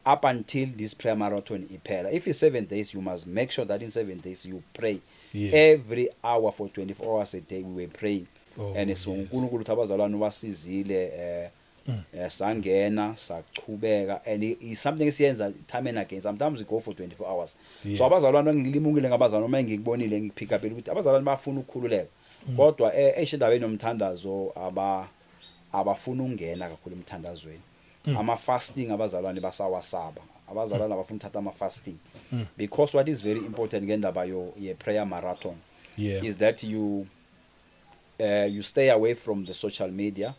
up until this prayer marathon iphela. If it's 7 days, you must make sure that in 7 days you pray every hour for 24 hours a day. We were praying and sibonga uNkulunkulu ukuthi abazalwane wasizile, sangena sachubeka and is something esiyenza time and again. Sometimes we go for 24 hours. So abazalwane, ngilimukile ngabazalwane, uma ngikubonile ngipick up ukuthi abazalwane bafuna ukukhululeka, kodwa esho endabeni yomthandazo abafuna ukungena kakhulu emthandazweni. Ama fasting abazalwane basawasaba, abazalwane abafuna ukuthatha ama fasting because what is very important ngendaba yo ye prayer marathon is that you stay away from the social media.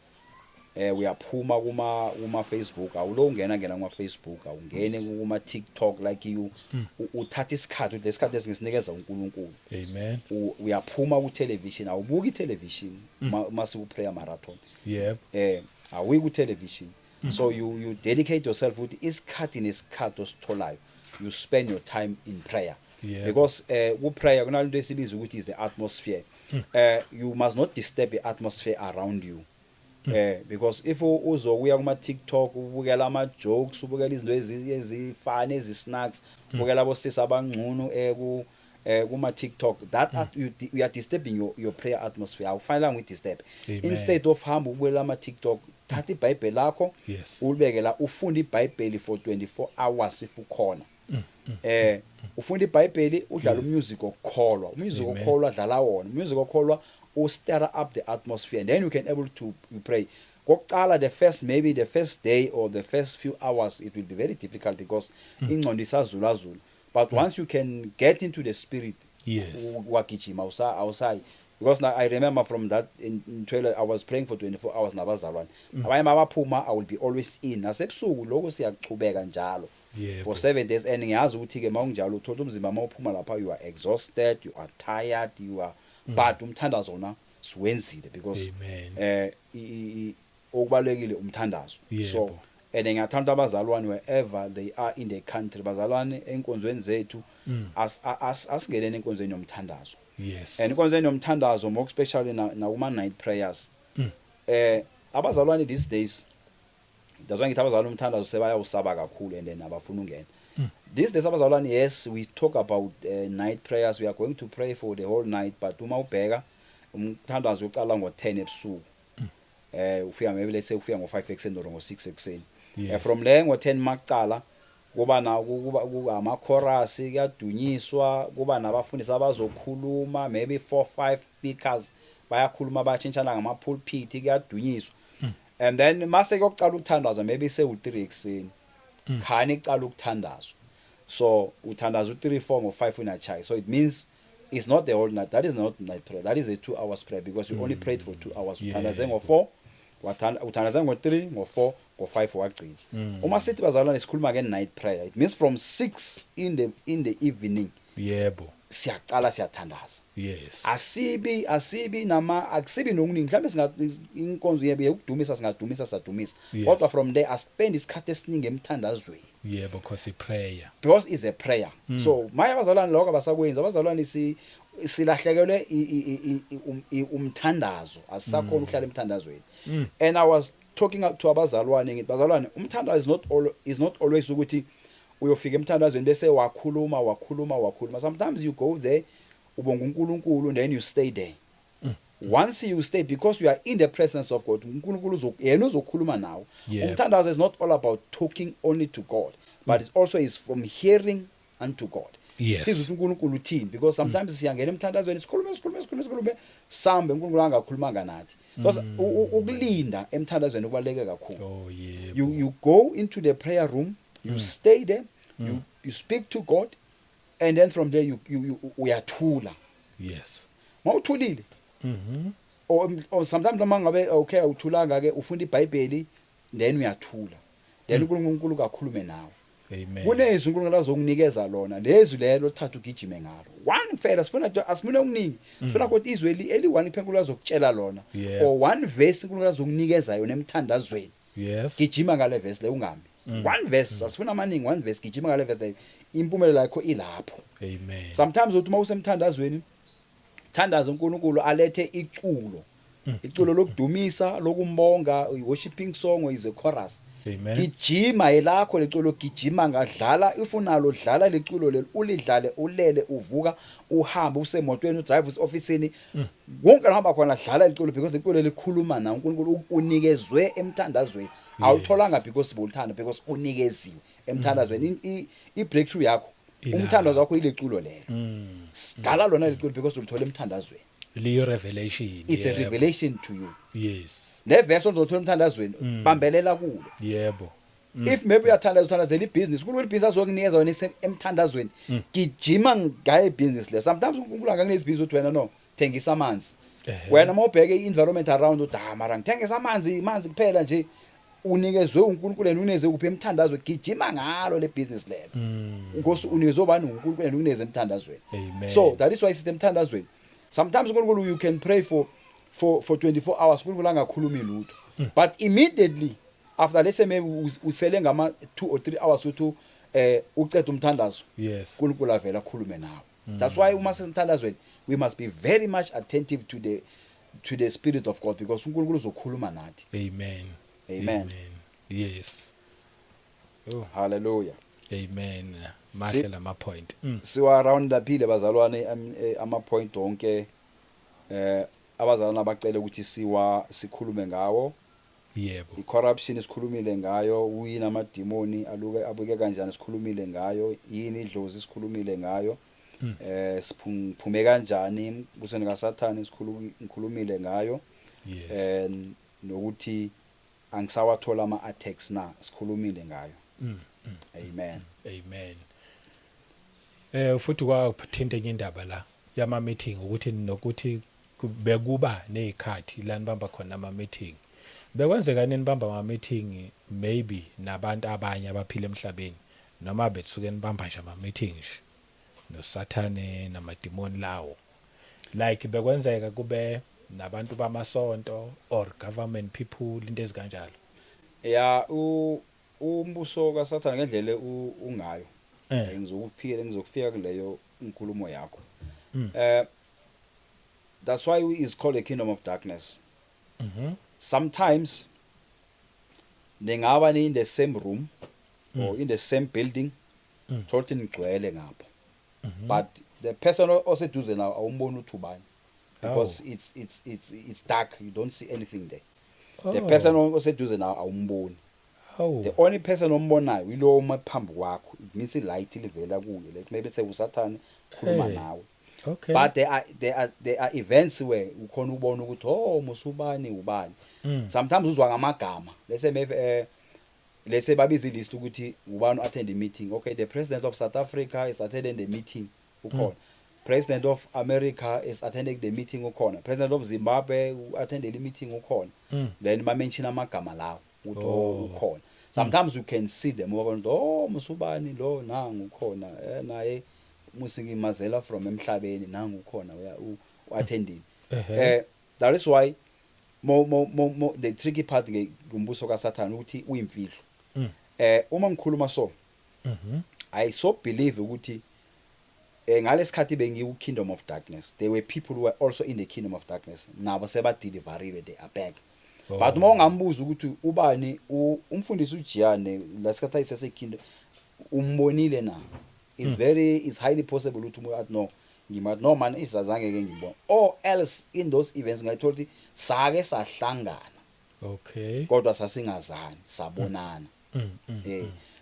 Uyaphuma kuma Facebook, awulo ungena ngena kuma Facebook, awungene kuma TikTok, like you uthatha isikhathi ukuthi lesikhathi esingisinikeza uNkulunkulu. Amen. Uyaphuma ku television, awubuki television mase ku prayer marathon. Awuyi ku television, so you dedicate yourself ukuthi isikhathi nesikhathi ositholayo you spend your time in prayer because ku prayer kunalento esibiza ukuthi is the atmosphere. You must not disturb the atmosphere around you because if uzokuya kuma TikTok ubukela ama jokes, ubukela izinto ezifana ezi snacks, ubukela abosisi abangcono kuma TikTok, that you are disturbing your prayer atmosphere. Awufanelanga uyidisturb. Amen. Instead of hamba ubukela ama TikTok, thatha iBhayibheli lakho ulibeke la, ufunda iBhayibheli for 24 hours if ukhona. Ufunda iBhayibheli, udlala umusic okukholwa, umusic Amen. okukholwa dlala wona umusic okukholwa, u stir up the atmosphere and then you can able to you pray. Kokuqala, the first, maybe the first day or the first few hours, it will be very difficult because ingqondo isazulazula, but once you can get into the spirit, wagijima awusayi. Because now I remember from that in toilet I was praying for 24 hours nabazalwane. Abanye mabaphuma, I will be always in. Nasebusuku lokho siyachubeka njalo for 7 days, and ngiyazi ukuthi ke mawunjalo uthola umzimba mawuphuma lapha, you are exhausted, you are tired, you are but umthandazo wona siwenzile because Amen. Okubalekile umthandazo. So and ngiyathanda abazalwane wherever they are in the country, bazalwane enkonzweni zethu, asingeneni enkonzweni yomthandazo. And inkonzweni yomthandazo, more especially na kuma night prayers. Abazalwane these days, that's why ngithi abazalwane umthandazo sebayawusaba kakhulu and then abafuna ungena. These days abazalwane, yes, we talk about night prayers, we are going to pray for the whole night, but uma ubheka umthandazo uqala ngo10 ebusuku, ufika maybe, let's say ufika ngo5 ekseni or ngo6 ekseni. From le ngo10 makucala kuba na kuba ama chorus, kuyadunyiswa, kuba nabafundisi abazokhuluma, maybe 4 5 speakers bayakhuluma, bayashintshana ngama pulpit, kuyadunyiswa, and then mase kuyoqala ukuthandaza maybe sewu3 ekseni. Khani iqala ukuthandazwa, so uthandaza u3 4 ngo5 unachai. So it means it's not the whole night. That is not night prayer, that is a 2 hours prayer, because you only prayed for 2 hours. Uthandaze ngo4, wathanda uthandaze ngo3, ngo4, ngo5, wagcina. Uma sithi bazalwane sikhuluma nge night prayer, it means from 6 in the evening siyaqala siyathandaza. Asibi nama akusibi nokuningi, mhlawumbe singa inkonzo yebe yokudumisa, singadumisa, sadumisa, kodwa from there aspend isikhathi esiningi emthandazweni. Yebo, cause prayer. Because is a prayer. So maye abazalwane, lokho abasakwenzi abazalwane, si silahlekelwe umthandazo, asisakhona ukuhlala emthandazweni. And I was talking to abazalwane, ngithi bazalwane, umthandazo is not always ukuthi uyofika emthandazweni bese wakhuluma, wakhuluma, wakhuluma. Sometimes you go there, ubonga uNkulunkulu, and then you stay there. Once you stay, because you are in the presence of God, uNkulunkulu yena uzokhuluma nawe. Umthandazo is not all about talking only to God, but it also is from hearing unto God. Sizwe ukuthi uNkulunkulu uthini, because sometimes siyangena emthandazweni, sikhulume, sikhulume, sikhulume, sikhulume, sambe uNkulunkulu angakhulumanga nathi, because ukulinda emthandazweni kubaluleke kakhulu. Oh yebo. You go into the prayer room, you stay there, you speak to God, and then from there you uyathula. Mawuthulile, or sometimes noma ngabe okay awuthulanga ke, ufunda iBhayibheli, then uyathula, then uNkulunkulu kakhulume nawe. Amen. Kunezwi uNkulunkulu azokunikeza lona, lezwi lelo lithatha ugijime ngalo. One fela sifuna nje, asifune okuningi, sifuna kodwa izwi eli-one uNkulunkulu azokutshela lona or one verse uNkulunkulu azokunikeza yona emthandazweni. Gijima ngale verse le, ungami. One verse, asifuna amaningi, one verse, gijima ngale verse leyo, impumelelo yakho ilapho. Amen. Sometimes uthi uma usemthandazweni, thandaza uNkulunkulu alethe iculo, iculo lokudumisa, lokumbonga, worshiping song or is a chorus. Amen. Gijima elakho leculo, gijima ngadlala, if unalo dlala leculo lelo, ulidlale ulele, uvuka, uhambe, usemotweni, udrive, use-ofisini, wonke la hamba khona dlala leculo, because iculo likhuluma na uNkulunkulu, unikezwe emthandazweni. Awutholanga because bolithanda, because unikeziwe emthandazweni. I-breakthrough yakho, umthandazo wakho ileculo lelo. Dlala lona leculo because ulithola emthandazweni. Liyo revelation. It's a revelation to you. Le verse ozothola emthandazweni, bambelela kulo. If maybe uyathandaza, uthandazela ibhizinisi, uNkulunkulu ibhizinisi azokunikeza wena emthandazweni, gijima ngaye ibhizinisi le. Sometimes uNkulunkulu angakunikeza ibhizinisi, uthi wena no, thengisa amanzi. Wena uma ubheke i-environment around, uthi ah, mara ngithengisa amanzi, amanzi kuphela nje. Unikezwe uNkulunkulu yena, uneze kuphi? Emthandazweni. Gijima ngalo le business lelo. Nkosi, unikezwe ubani? UNkulunkulu yena, uneze emthandazweni. Amen. So that is why sithi emthandazweni sometimes uNkulunkulu, you can pray for 24 hours, uNkulunkulu angakhulumi lutho, but immediately after, let's say maybe usele ngama 2 or 3 hours uthi uceda umthandazo, uNkulunkulu avela akhulume nawe. That's why uma sisemthandazweni we must be very much attentive to the spirit of God, because uNkulunkulu uzokhuluma nathi. Amen. Amen. Yes. Oh, Hallelujah. Amen. Mahle lama point. Siwa round upile bazalwane, ama point wonke abazalwane abacela ukuthi siwa sikhulume ngawo. I-corruption isikhulumile ngayo, uyini amadimoni, aluke abuke kanjani, sikhulumile ngayo, yini idlozi, sikhulumile ngayo, siphume kanjani embusweni kaSathane, ngikhulumile ngayo, nokuthi angisawathola ama attacks na, sikhulumile ngayo. Amen. Amen. Futhi kwathinta enye indaba la yama meeting, ukuthi nokuthi Bekuba nezikhathi la nibamba khona ama meeting. Bekwenzeka nibamba ama meeting maybe nabantu abanye abaphila emhlabeni, noma bethuke nibamba nje ama meeting nje noSathane namadimoni lawo? Like, bekwenzeka kube nabantu bamasonto or government people, into ezikanjalo? Ya, umbuso kaSathane ngendlela ungayo, ngizokufika kuleyo inkulumo yakho. That's why is called a kingdom of darkness. Sometimes ningaba ni in the same room or in the same building, thola nigcwele ngapho, but the person oseduze nawe awumboni ukuthi ubani because it's dark, you don't see anything there. The person oseduze nawe awumboni. The only person ombonayo yilowo uma phambi kwakho. It means i-light livela kuye, like maybe say uSathane khuluma nawe. But there are events where ukhona ukubona ukuthi, oh, musubani ubani. Sometimes uzwa ngamagama. Let's say maybe let's say babiza ilist ukuthi ubani attend the meeting. Okay, the president of South Africa is attending the meeting, ukhona. President of America is attending the meeting, ukhona. President of Zimbabwe attended the meeting, ukhona. Then ba mention amagama lawo ukuthi, oh, ukhona. Sometimes you can see them, ubona ukuthi, oh, musubani lo, nangu ukhona, naye musingimazela from emhlabeni, nangu ukhona, uya u-attending. That is why mo mo mo, mo the tricky part ngumbuso kaSathane ukuthi uyimfihlo. Uma ngikhuluma so, I so believe ukuthi ngalesikhathi bengiku kingdom of darkness, there were people who were also in the kingdom of darkness, nabo seba deliverile, they are back. But uma ungambuza ukuthi ubani umfundisi uJiyane lesikhathi ayisese kingdom, umbonile na, it's very it's highly possible ukuthi umuntu athi, "No, ngimathi no man, isazange ke ngibona," or else in those events ngayithola ukuthi sake sahlangana kodwa sasingazani, sabonana.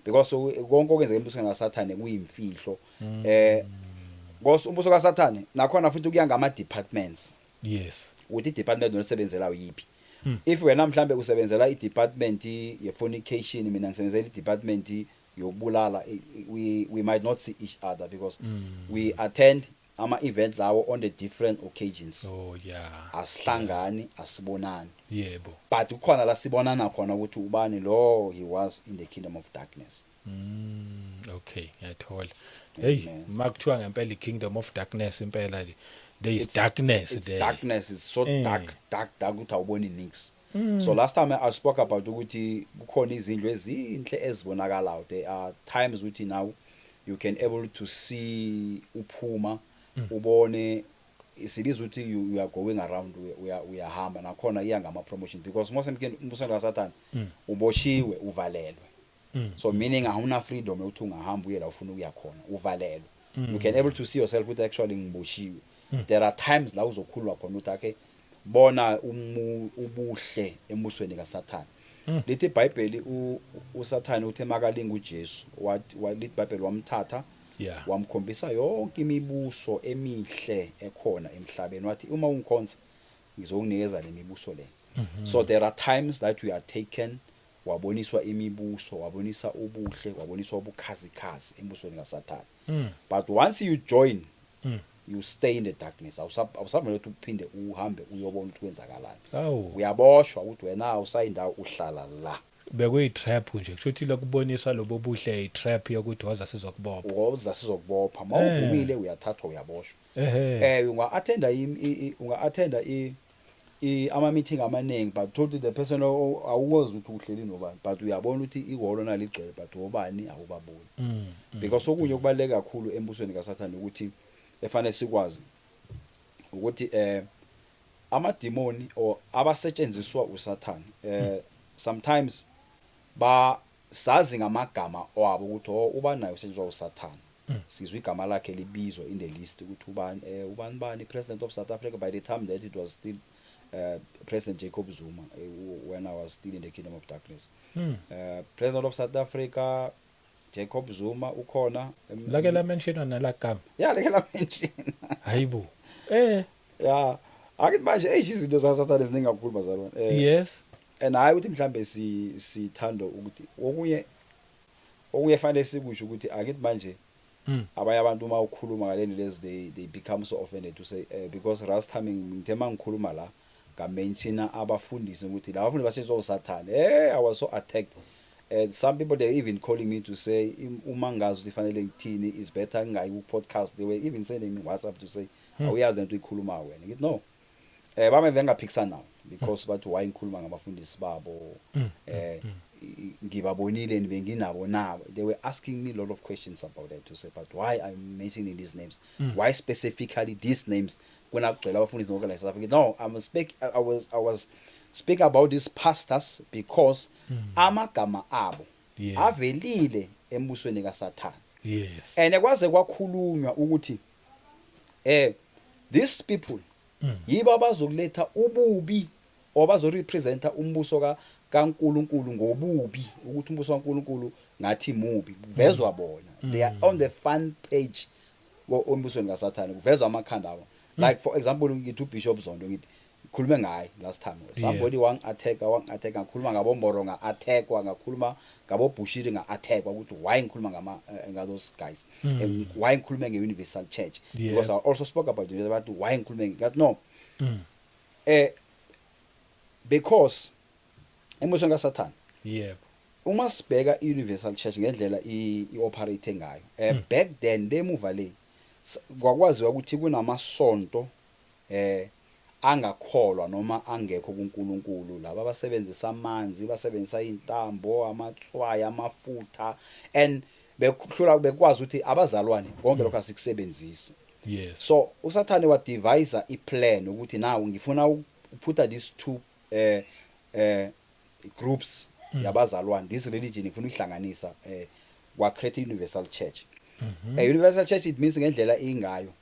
Because konke okwenzeka embusweni kaSathane kuyimfihlo. Because umbuso kaSathane nakhona futhi kuya ngama departments ukuthi i-department olisebenzelayo yipi. If wena mhlambe usebenzela i-department ye-fornication, mina ngisebenzela i-department yokubulala, we might not see each other because we attend ama event lawo on the different occasions. Asihlangani, asibonani. But kukhona la sibonana khona ukuthi ubani lo, he was in the kingdom of darkness. Okay, ngiyathola. Hey, Amen. Makuthiwa ngempela i-kingdom of darkness, impela nje there is darkness It's there. darkness. It's so dark, dark, dark ukuthi awuboni nix. So last time I spoke about ukuthi kukhona izindlu ezinhle ezibonakalayo. There are times ukuthi now you can able to see, uphuma ubone, sibiza ukuthi you are going around, uyahamba. Nakhona iya ngama promotion because most embusweni kaSathane uboshiwe, uvalelwe. So meaning awuna freedom yokuthi ungahamba uye la ufuna ukuya khona, uvalelwe. You can able to see yourself ukuthi actually ngiboshiwe. There are times la uzokhulwa khona ukuthi ake bona ubuhle embusweni kaSathane. Lithi iBhayibheli uSathane uthe makalinga uJesu, wathi lithi iBhayibheli wamthatha, wamkhombisa yonke imibuso emihle ekhona emhlabeni, wathi, "Uma ungikhonza ngizokunikeza le mibuso le." So there are times that we are taken, waboniswa imibuso, wabonisa ubuhle, waboniswa ubukhazikhazi embusweni kaSathane. But once you join, you stay in the darkness. Awusavumela ukuthi uphinde uhambe uyobona ukuthi kwenzakalani. Uyaboshwa ukuthi wena awusayindawo, uhlala la. Bekuyi-trap nje, kusho ukuthi lokuboniswa lobo buhle i-trap yokuthi woza sizokubopha. Woza sizokubopha. Mawuvumile uyathathwa, uyaboshwa. Unga-attenda ama meeting amaningi, but totally the person awukwazi ukuthi uhleli nobani, but uyabona ukuthi ihholo naligcwele, but obani awubaboni. Because okunye okubaluleke kakhulu embusweni kaSathane ukuthi efanele sikwazi ukuthi amadimoni or abasetshenziswa uSathane, sometimes ba sazi ngamagama wabo ukuthi, oh, ubani naye usetshenziswa uSathane. Sizwe igama lakhe libizwa in the list ukuthi ubani, ubani bani, president of South Africa. By the time that it was still President Jacob Zuma, when I was still in the kingdom of darkness, president of South Africa Jacob Zuma ukhona. Lake la mentionwa nalagama? Yeah, lake la mention. Hayibo. Yeah, akithi manje eish, izinto zakaSathane ziningi kakhulu, bazalwane. And hayi ukuthi mhlambe si sithanda ukuthi okunye fanele sikusho ukuthi akithi manje Abanye abantu uma ukhuluma ngaleni lezi, they become so offended to say, because last time ngithe mangikhuluma la, ngamention abafundisi ukuthi laba bafundi basezosathane. I was so attacked. And some people, they even calling me to say, uma ngazi ukuthi fanele ngithini, is better ngingayi ku podcast. They were even sending me WhatsApp to say, "Awuyazi lento uyikhuluma wena." Ngithi no, bame bengaphikisana nawo because bathi why ngikhuluma ngabafundisi babo, ngibabonile, benginabo nabo. They were asking me a lot of questions about that, to say, "But why I'm mentioning these names? Why specifically these names, kuna kugcwele abafundisi ngoku la South Africa?" No, I was speaking about these pastors because amagama abo avelile embusweni kaSathane. And kwaze kwakhulunywa ukuthi these people yibo abazokuletha ububi obazorepresenta umbuso kaNkuluNkulu ngobubi, ukuthi umbuso kaNkuluNkulu ngathi mubi, kuvezwa bona. They are on the front page embusweni kaSathane, kuvezwa amakhanda abo. Like, for example, ngithi uBishop Zondo, ngithi khulume ngaye last time, somebody wang attack. Ngakhuluma ngaboMboro, nga attackwa, ngakhuluma ngabo Bushiri, nga attackwa ukuthi why ngikhuluma ngama nga those guys and why ngikhulume nge-Universal Church, because I also spoke about it, about why ngikhulume ngathi no, because embusweni kaSathane, uma sibheka i-Universal Church ngendlela i-operate ngayo back then, lemuva le, kwakwaziwa ukuthi kunamasonto angakholwa noma angekho kuNkulunkulu, laba abasebenzisa amanzi, basebenzisa intambo, amatswayi, amafutha, and bekuhlula bekwazi ukuthi abazalwane konke lokho asikusebenzisi. So uSathane wa devise iplan ukuthi now ngifuna ukuputha these two groups yabazalwane, this religion, ngifuna ukuhlanganisa, wa create Universal Church. Universal Church, it means ngendlela ingayo,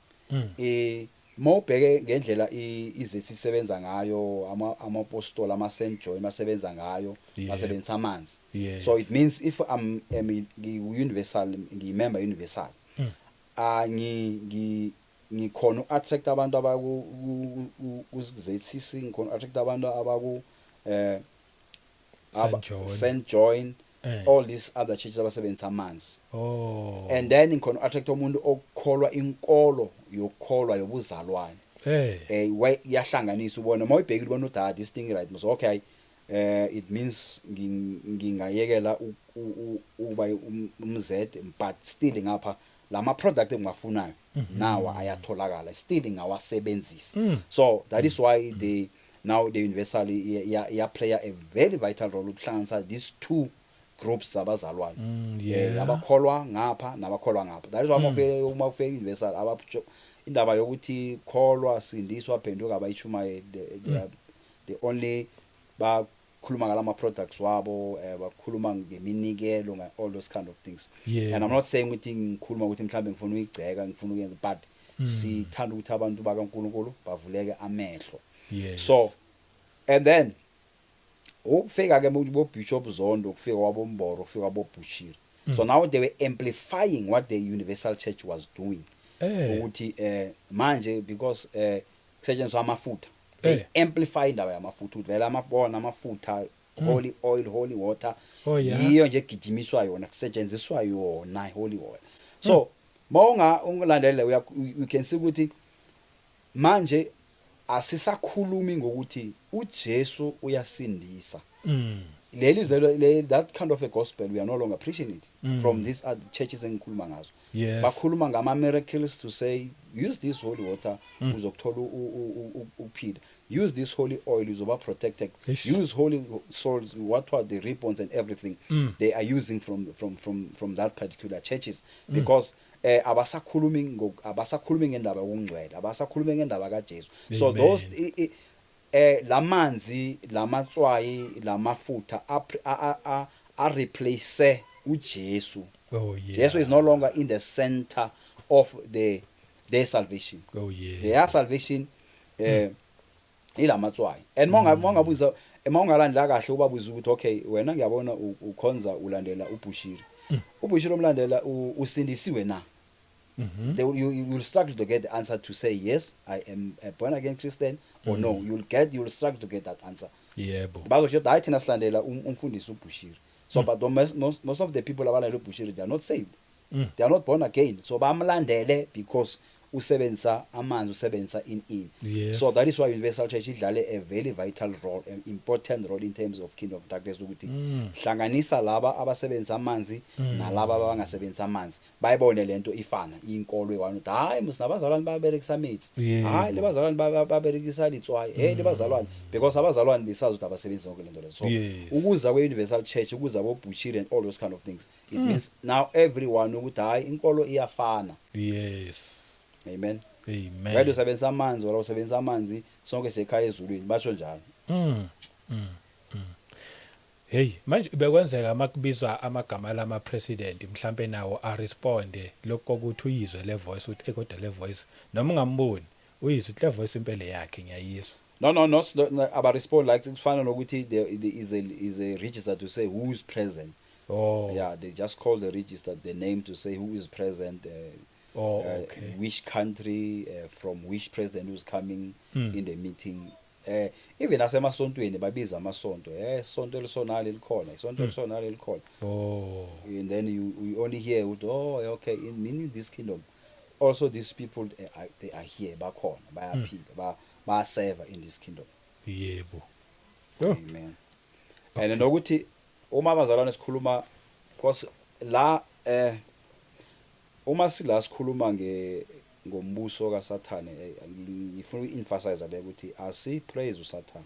mawubheke ngendlela izethi isebenza ngayo, ama amapostoli, ama Saint John basebenza ngayo, basebenzisa amanzi. So it means if I'm ngi universal, ngiyi-member universal, ah ngi ngi ngikhona uattract abantu abaku ku ZCC, ngikhona attract abantu abaku St. John. St John, all these other churches abasebenzisa amanzi. And then ngikhona attract umuntu okukholwa inkolo yokukholwa yobuzalwane. Iyahlanganisa, ubona mawuyibhekile, ubona ukuthi, ah, this thing right, so okay, it means ngingayekela ukuba umz, but still ngapha lama product engiwafunayo nawa ayatholakala, still ngawasebenzisa. So that is why they now the universal iya play a very vital role ukuhlanganisa these two groups zabazalwane, abakholwa ngapha nabakholwa ngapha. That is why uma ufike universal, indaba yokuthi kholwa, sindiswa, phenduka, abayichumayeli. They are the only bakhuluma ngalama products wabo, bakhuluma ngeminikelo, nga all those kind of things. And I'm not saying ukuthi ngikhuluma ukuthi mhlambe ngifuna uyigceka, ngifuna ukuyenza, but sithanda ukuthi abantu bakaNkuluNkulu bavuleke amehlo. So and then ukufika ke bo Bishop Zondo, kufika kwaboMboro, kufika kwabo Bushiri, so now they were amplifying what the Universal Church was doing, ukuthi manje because kusetshenziswa amafutha, they amplify indaba yamafutha, ukuthi vele amabona amafutha, holy oil, holy water, yiyo nje egijimiswa yona, kusetshenziswa yona holy oil. So mawunga ungilandele, you can see ukuthi manje asisakhulumi ngokuthi uJesu uyasindisa. Leli zelo that kind of a gospel, we are no longer preaching it from these other churches engikhuluma ngazo. Bakhuluma ngama miracles to say, use this holy water, uzokuthola ukuphila, use this holy oil, uzoba protected. Eish. Use holy souls, what are the ribbons and everything they are using from that particular churches, because abasakhulumi ngendaba yokungcwele, abasakhulumi ngendaba kaJesu. So Amen. those lamanzi, lamatswayi, lamafutha a replace uJesu. Jesu is no longer in the center of their salvation. Their salvation ilamatswayi, and mongabuza, mawungalandela kahle, ubabuza ukuthi, okay, wena ngiyabona ukhonza, ulandela uBushiri, uBushiri omlandela usindisiwe na? You will struggle to get the answer to say, "Yes, I am a born again Christian," or no. You will struggle to get that answer. Bazosho ukuthi, hayi, thina silandela umfundisi uBushiri. So but the most of the people abalandela uBushiri, they are not saved. They are not born again, so bamlandele because usebenzisa amanzi, usebenzisa in so that is why Universal Church idlale a very vital role, an important role in terms of kingdom of darkness, ukuthi hlanganisa laba abasebenzisa amanzi nalaba abangasebenzisa amanzi, bayibone lento ifana, inkolo eyi-one, ukuthi hayi musinabazalwane baberekisa ametsi, hayi lebazalwane baberekisa litswayi, hey lebazalwane, because abazalwane besazi ukuthi abasebenzi yonke lento leyo. So ukuza kwe-Universal Church, ukuza koBushiri and all those kind of things, it means now everyone ukuthi hayi, inkolo iyafana. Amen. Amen. Whether usebenzisa amanzi or usebenzisa amanzi, sonke sekhaya ezulwini, basho njalo. Hey, manje bekwenzeka makubizwa amagama lama president, mhlambe nawo a responde lokho ukuthi uyizwe le voice, ukuthi kodwa le voice, noma ungamboni, uyizwe ukuthi le voice impela yakhe, ngiyayizwa? No, aba respond like kufana nokuthi there is a register to say who is present. Yeah, they just call the register, the name, to say who is present, which country, from which president who's coming in the meeting. Even nasemasontweni babiza amasonto, sonto elisonale likhona, isonto elisonale likhona. And then you only hear ukuthi, oh okay, in meaning this kingdom also these people, they are here, bakhona, bayaphila, ba bayaserve in this kingdom. Yebo. Oh. Amen. And nokuthi uma abazalwane sikhuluma, because la uma sila sikhuluma ngombuso kaSathane, ngifuna uku-emphasize le ukuthi asi praise uSathane.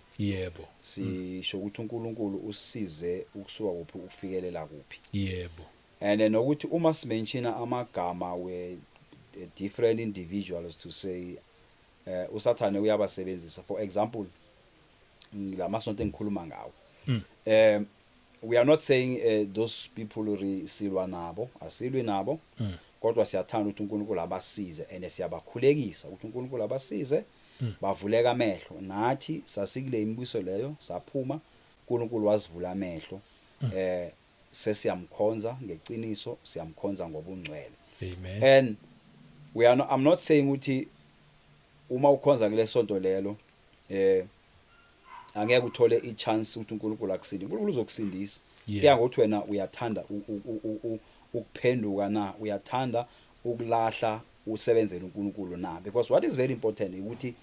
Sisho ukuthi uNkulunkulu usisize ukusuka kuphi ukufikelela kuphi. And then nokuthi uma simentiona amagama we different individuals to say uSathane uyabasebenzisa, for example lamasonto engikhuluma ngawo, we are not saying those people silwa nabo, asilwi nabo, kodwa siyathanda ukuthi uNkulunkulu abasize and siyabakhulekisa ukuthi uNkulunkulu abasize, bavuleka amehlo. Nathi sasikule imibuso leyo, saphuma, uNkulunkulu wasivula amehlo, sesiyamkhonza ngeqiniso, siyamkhonza ngobungcwele. Amen. And we are not, I'm not saying ukuthi uma ukhonza kule sonto lelo angeke uthole i-chance ukuthi uNkulunkulu akusinde. uNkulunkulu uzokusindisa, kuya ngokuthi wena uyathanda ukuphenduka na, uyathanda ukulahla, usebenzele uNkulunkulu na, because what is very important ukuthi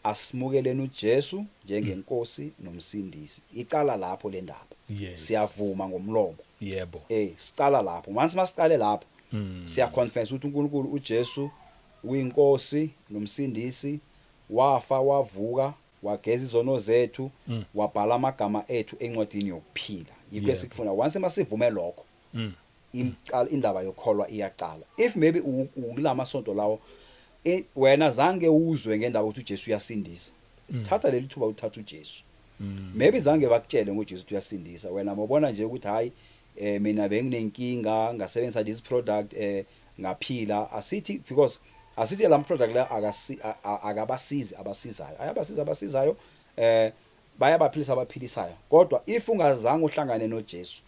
asimukeleni uJesu njengenkosi nomsindisi. Icala lapho le ndaba. Siyavuma ngomlomo. Sicala lapho. Once masiqale lapho, siya confess ukuthi uNkulunkulu, uJesu uyinkosi nomsindisi, wafa, wavuka, wageza izono zethu, wabhala amagama ethu encwadini yokuphila. Yikho esikufuna. Once masivume lokho, imcala indaba yokholwa iyaqala. If maybe ukulamasonto lawo, wena zange uzwe ngendaba ukuthi uJesu uyasindisa, thatha leli thuba uthatha uJesu. Maybe zange bakutshele ngoJesu ukuthi uyasindisa, wena mawubona nje ukuthi hayi, mina benginenkinga, ngasebenzisa this product, ngaphila. Asithi because asithi la product la akasi akabasizi abasizayo, ayabasiza abasizayo, bayabaphilisa abaphilisayo, kodwa if ungazange uhlangane noJesu,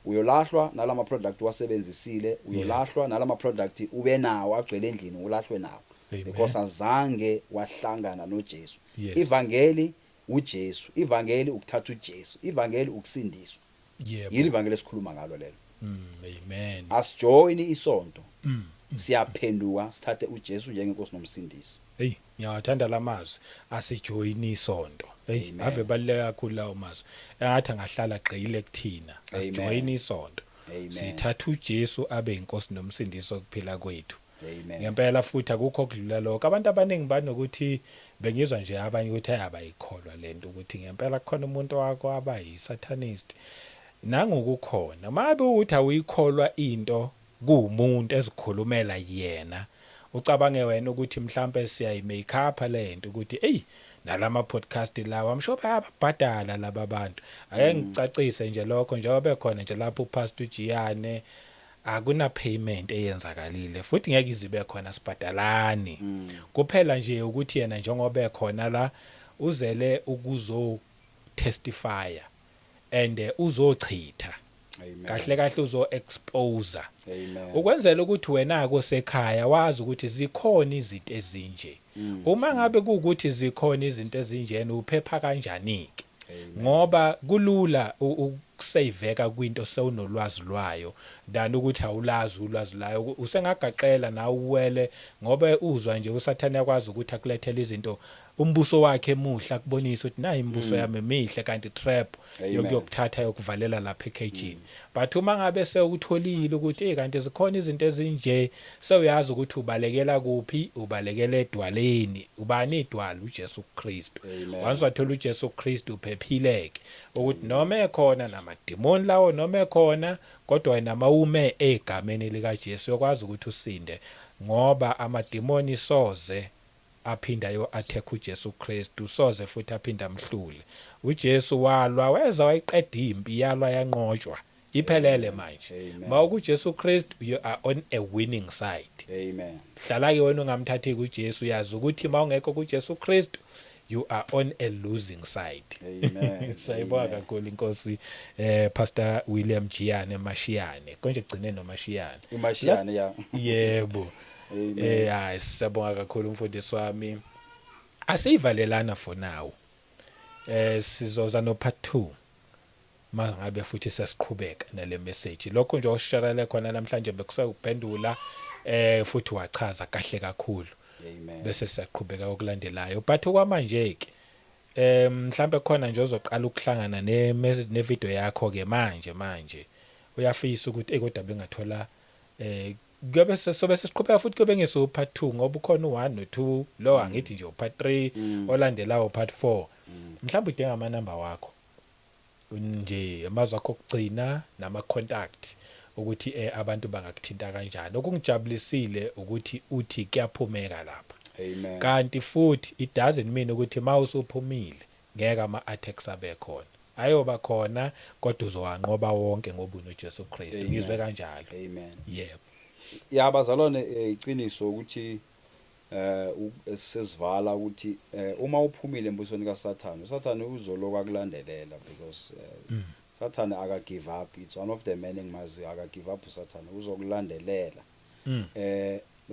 uyolahlwa nalama product wasebenzisile, uyolahlwa nalama product ube nawo agcwele endlini, ulahlwe nawo. Amen. Because azange wahlangana noJesu. Ivangeli uJesu, ivangeli ukuthatha uJesu, ivangeli ukusindiswa. Yili ivangeli esikhuluma ngalo lelo. Amen. Asijoyini isonto, siyaphenduka, sithathe uJesu njengenkosi nomsindisi. Hey, ngiyawathanda lamazwi, asijoyini isonto. Hey, Amen. ave baluleka kakhulu lawo mazwi, engathi angahlala gxile kuthina. Amen. Asijoyini isonto, Amen. sithatha uJesu abe inkosi nomsindisi okuphila kwethu. Amen. Ngempela futhi akukho okudlula lokho. Abantu abaningi banokuthi, bengizwa nje abanye ukuthi hey, abayikholwa lento ukuthi ngempela kukhona umuntu wakho abayi-satanist nangokukhona. Mabe ukuthi awuyikholwa into kuwumuntu ezikhulumela yena, ucabange wena ukuthi mhlambe siyayi-make up lento, ukuthi hey, nalama podcast lawa I'm bayabhadala laba bantu. Ake ngicacise nje lokho, njengoba bekhona nje lapho uPastor Jiyane, akuna payment eyenzakalile futhi ngeke izibe khona, sibhadalani. Kuphela nje ukuthi yena njengoba ekhona la uzele ukuzo testify and uzochitha. Amen. Kahle kahle uzo expose Amen. ukwenzela ukuthi wena kosekhaya wazi ukuthi zikhona izinto ezinje. Uma ngabe kuukuthi zikhona izinto ezinjena, uphepha kanjani ke? Amen. Ngoba kulula. ukusaveka kwinto sewunolwazi lwayo than ukuthi awulazi ulwazi layo. Usengagaqela nawe uwele, ngoba uzwa nje uSathane yakwazi ukuthi akulethele izinto, umbuso wakhe emuhle, akubonise ukuthi nayi imibuso yami emihle, kanti trap yokuyokuthatha yokuvalela lapha ekhejini. But uma ngabe sewutholile ukuthi hey, kanti zikhona izinto ezinje, sewuyazi ukuthi ubalekela kuphi, ubalekela edwaleni. Ubani idwala? UJesu Kristu. Once wathola uJesu Kristu, uphephileke ukuthi noma ekhona namadimoni lawo, noma ekhona, kodwa wena mawume egameni lika Jesu uyokwazi ukuthi usinde, ngoba amadimoni soze aphinda yo attack uJesu Kristu, soze futhi aphinda amhlule. UJesu walwa, weza wayiqeda impi, yalwa yanqotshwa, iphelele manje. MawukuJesu Kristu, you are on a winning side. Amen. Hlala ke wena ungamthathi kuJesu, uyazi ukuthi mawungekho kuJesu Kristu, you are on a losing side. Amen. Sayibonga kakhulu inkosi, Pastor William Jiyane Mashiyane, konje gcine noMashiyane. Umashiyane, ya. Yebo. Amen. Hayi, siyabonga kakhulu umfundisi wami. Asiyivalelana for now, sizoza no part 2 mangabe futhi sesiqhubeka nale message. Lokho nje osharele khona namhlanje bekusakuphendula, futhi wachaza kahle kakhulu. Amen. Bese siyaqhubeka okulandelayo, but okwamanje ke mhlambe khona nje ozoqala ukuhlangana ne video yakho ke manje uyafisa ukuthi eh kodwa bengathola kuyobe sobe sesiqhubeka futhi, kuyobe ngeso part 2, ngoba ukhona u1 no2 lo, angithi nje u-part 3 olandelayo part 4. Mhlawumbe udinga ama number wakho nje, amazwi akho okugcina nama contact, ukuthi abantu bangakuthinta kanjani. Okungijabulisile ukuthi uthi kuyaphumeka lapha. Amen. Kanti futhi it doesn't mean ukuthi mawusuphumile ngeke ama attacks abe khona. Ayoba khona, kodwa uzowanqoba wonke ngoba unoJesu Kristu. Amen. Ngizwe kanjalo. Amen. Yebo. Ya bazalwane, iqiniso ukuthi sesivala ukuthi uma uphumile embusweni kaSathane, uSathane uzoloku akulandelela, because Sathane aka give up. It's one of the men engimaziyo aka give up. uSathane uzokulandelela.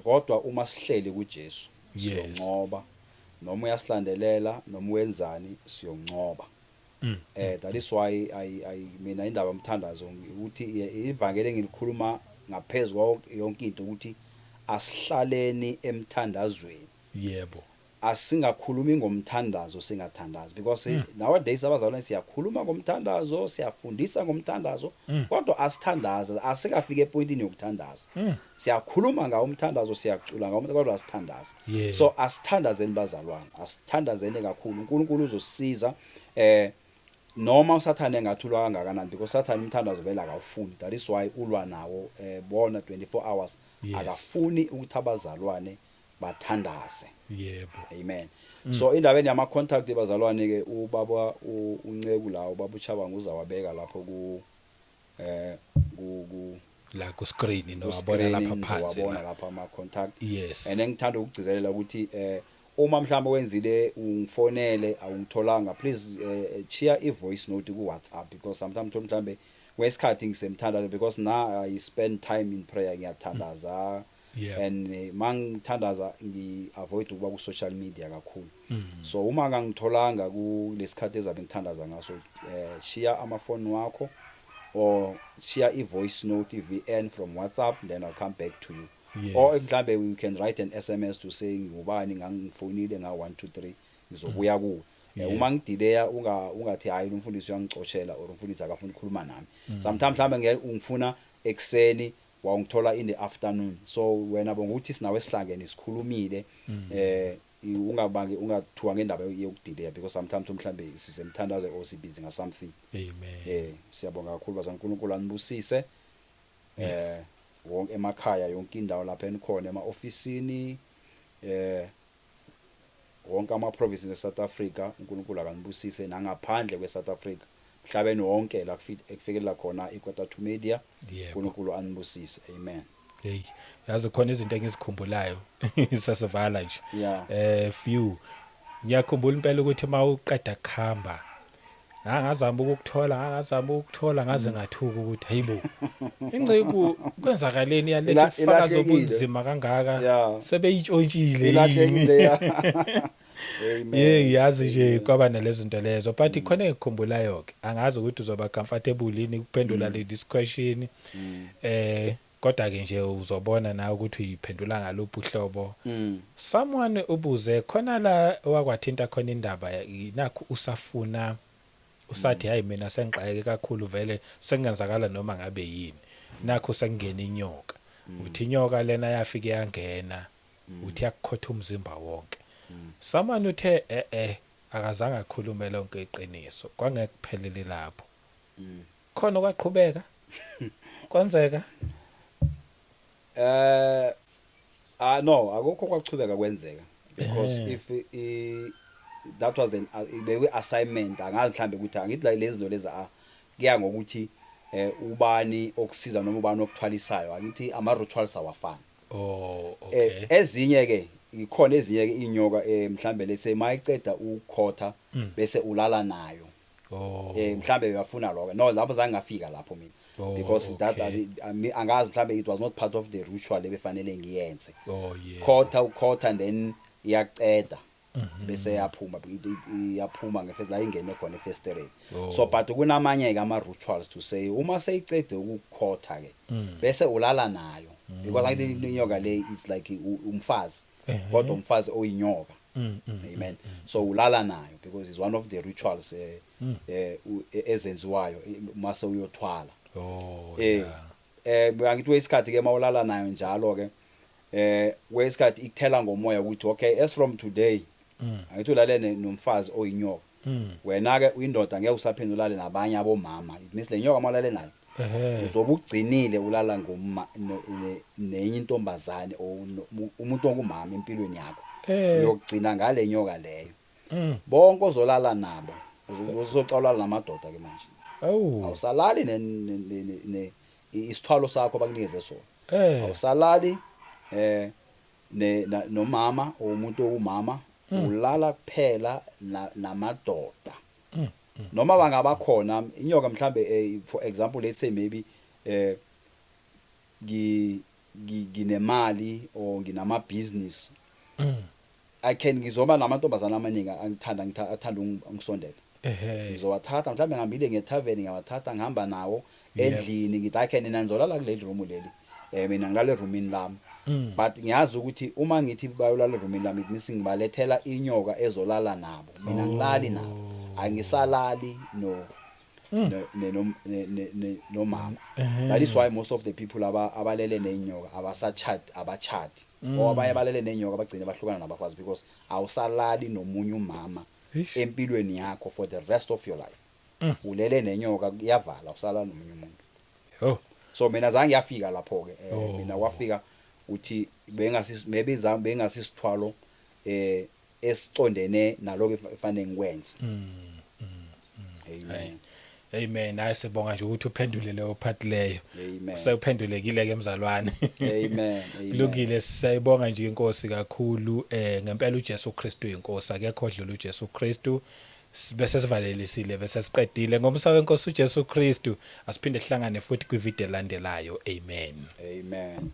Kodwa uma sihleli kuJesu, siyonqoba. Noma uyasilandelela noma wenzani, siyonqoba. That is why I mina indaba yomthandazo ukuthi ivangeli engilikhuluma ngaphezulu kwawo yonke into ukuthi asihlaleni emthandazweni. Asingakhulumi ngomthandazo singathandazi, because nowadays abazalwane siyakhuluma ngomthandazo, siyafundisa ngomthandazo, kodwa asithandazi, asikafika epointini yokuthandaza. Siyakhuluma ngawo umthandazo, siyacula ngawo, kodwa asithandazi. So asithandazeni bazalwane, asithandazeni kakhulu. uNkulunkulu uzosisiza noma uSathane engathulwa kangakanani, because uSathane umthandazo vele akawufuni. That is why ulwa nawo bona 24 hours. Akafuni ukuthi abazalwane bathandaze. Amen. So indabeni yama contact bazalwane ke, ubaba uNceku la, ubaba uChabanga uzawabeka lapho ku La ku screen no ku wabona lapha screen, phansi nizowabona la. Lapha ama contact. And engithanda ukugcizelela ukuthi uma mhlawumbe wenzile ungifonele awungitholanga, please share i voice note ku WhatsApp, because sometimes uthola mhlambe kwesikhathi ngisemthandazo, because now I spend time in prayer, ngiyathandaza. And mangithandaza ngi avoid ukuba ku social media kakhulu. So uma ngangitholanga kulesikhathi ezabe ngithandaza ngaso, share amafoni wakho or share i voice note, i VN from WhatsApp, then I'll come back to you. Or mhlambe you can write an SMS to say ngubani, ngangifonile nga 1 2 3, ngizobuya kuwe. Uma ngidelaya, ungathi hayi, lo mfundisi uyangicoshela or umfundisi akafuni ukukhuluma nami. Sometimes mhlambe ngeke ungifuna ekseni, wawungithola in the afternoon. So wena bonga ukuthi sinawe sihlangene sikhulumile. Ungabangi ungathuka ngendaba yokudelaya, because sometimes mhlambe sisemthandazo or sibusy nga something. Amen. Siyabonga kakhulu bazalwane, uNkulunkulu anibusise. Wonke emakhaya, yonke indawo lapha enikhona, ema ofisini, wonke ama provinces eSouth Africa, uNkulunkulu akanibusise, nangaphandle kweSouth Africa, mhlabeni wonke la ekufikelela khona iKota 2 Media. uNkulunkulu anibusise. Amen. Hey, yazi khona izinto engizikhumbulayo sasivala nje. Few. Ngiyakhumbula impela ukuthi mawuqeda kuhamba ngangazama ukukuthola, ngangazama ukukuthola, ngaze ngathuka ukuthi hayibo, inceku kwenzakaleni yaletha ubufakazi Ilahlekile. obunzima kangaka, sebeyitshontshile yini? Ilahlekile, ya. Amen. Yeah, yazi nje kwaba nalezo zinto lezo, but khona engikukhumbulayo ke, angazi ukuthi uzoba comfortable yini ukuphendula le this question, kodwa ke nje uzobona nawe ukuthi uyiphendula ngaluphi uhlobo. Someone ubuze khona la wakwathinta khona indaba nakho usafuna usathi, "Hayi, mina sengixakeke kakhulu vele, sengenzakala noma ngabe yini." Nakho sekungena inyoka, uthi inyoka lena yafike yangena, uthi yakukhotha umzimba wonke. Someone uthe akazange akhulume lonke iqiniso, kwangekuphelele lapho, khona kwaqhubeka kwenzeka. Ah, no, akukho kwachubeka kwenzeka because if that was an bekwe assignment, angazi mhlambe ukuthi angithi la lezi zinto lezi kuya ngokuthi ubani okusiza noma ubani okuthwalisayo. Angithi ama rituals awafani. Oh. Ezinye ke ikhona, ezinye ke inyoka mhlambe let's say mayiceda ukukhotha bese ulala nayo. Mhlambe bafuna lokho. No, lapho zange ngafika lapho mina because that angazi mhlambe it was not part of the ritual ebefanele ngiyenze. Khotha, ukhotha and then iyaceda bese yaphuma, iyaphuma ngefesi la ingene khona efestereni. So but kunamanye ke ama rituals to say uma seyicede ukukhotha ke bese ulala nayo, because angithi inyoka le it's like umfazi kodwa umfazi oyinyoka. Amen. So ulala nayo because it's one of the rituals ezenziwayo mase uyothwala. Angithi kwesikhathi ke mawulala nayo njalo ke kwesikhathi ikuthela ngomoya ukuthi, okay, as from today, angithi ulale nomfazi oyinyoka, wena ke uyindoda, ngeke usaphinda ulale nabanye abomama. It means le nyoka mawulale nayo uzobe ugcinile ulala ngoma nenye intombazane or umuntu ongumama empilweni yakho. Uyogcina ngale nyoka leyo. Bonke ozolala nabo uzoxolala namadoda ke manje. Awusalali isithwalo sakho bakunikeze sona. Awusalali nomama or umuntu owumama, ulala kuphela namadoda. Noma bangabakhona inyoka mhlambe, for example, let's say maybe nginemali or nginama business, I can ngizoba namantombazana amaningi angithanda athanda ungisondela. Ngizowathatha mhlawumbe ngihambile ngethaveni, ngiyawathatha, ngihamba nawo endlini, ngithi, "I can, nina nizolala kuleli room leli, mina ngilala eroomini lami." But ngiyazi ukuthi uma ngithi bayolala eroomini lami, it means ngibalethela inyoka ezolala nabo, mina ngilali nabo, angisalali no nomama. That is why most of the people abalele nenyoka abasachat, abachati, or abanye balele nenyoka bagcine bahlukana nabafazi because awusalali nomunye umama Eish. empilweni yakho for the rest of your life. Ulele nenyoka, kuyavala, awusalali nomunye umuntu. So mina zange yafika lapho ke. Mina kwafika uthi bengasi maybe zami bengasisithwalo esicondene naloko efanele ngikwenze. Amen. Amen. Hayi, sibonga nje ukuthi uphendule leyo part leyo. Amen. Sewuphendulekile ke, mzalwane. Amen, amen. Kulungile, siyayibonga nje inkosi kakhulu. Ngempela uJesu Kristu inkosi, akekho odlula uJesu Kristu. Bese sivalelisile, bese siqedile ngomsa wenkosi uJesu Kristu. Asiphinde sihlangane futhi kwivideo elandelayo. Amen. Amen.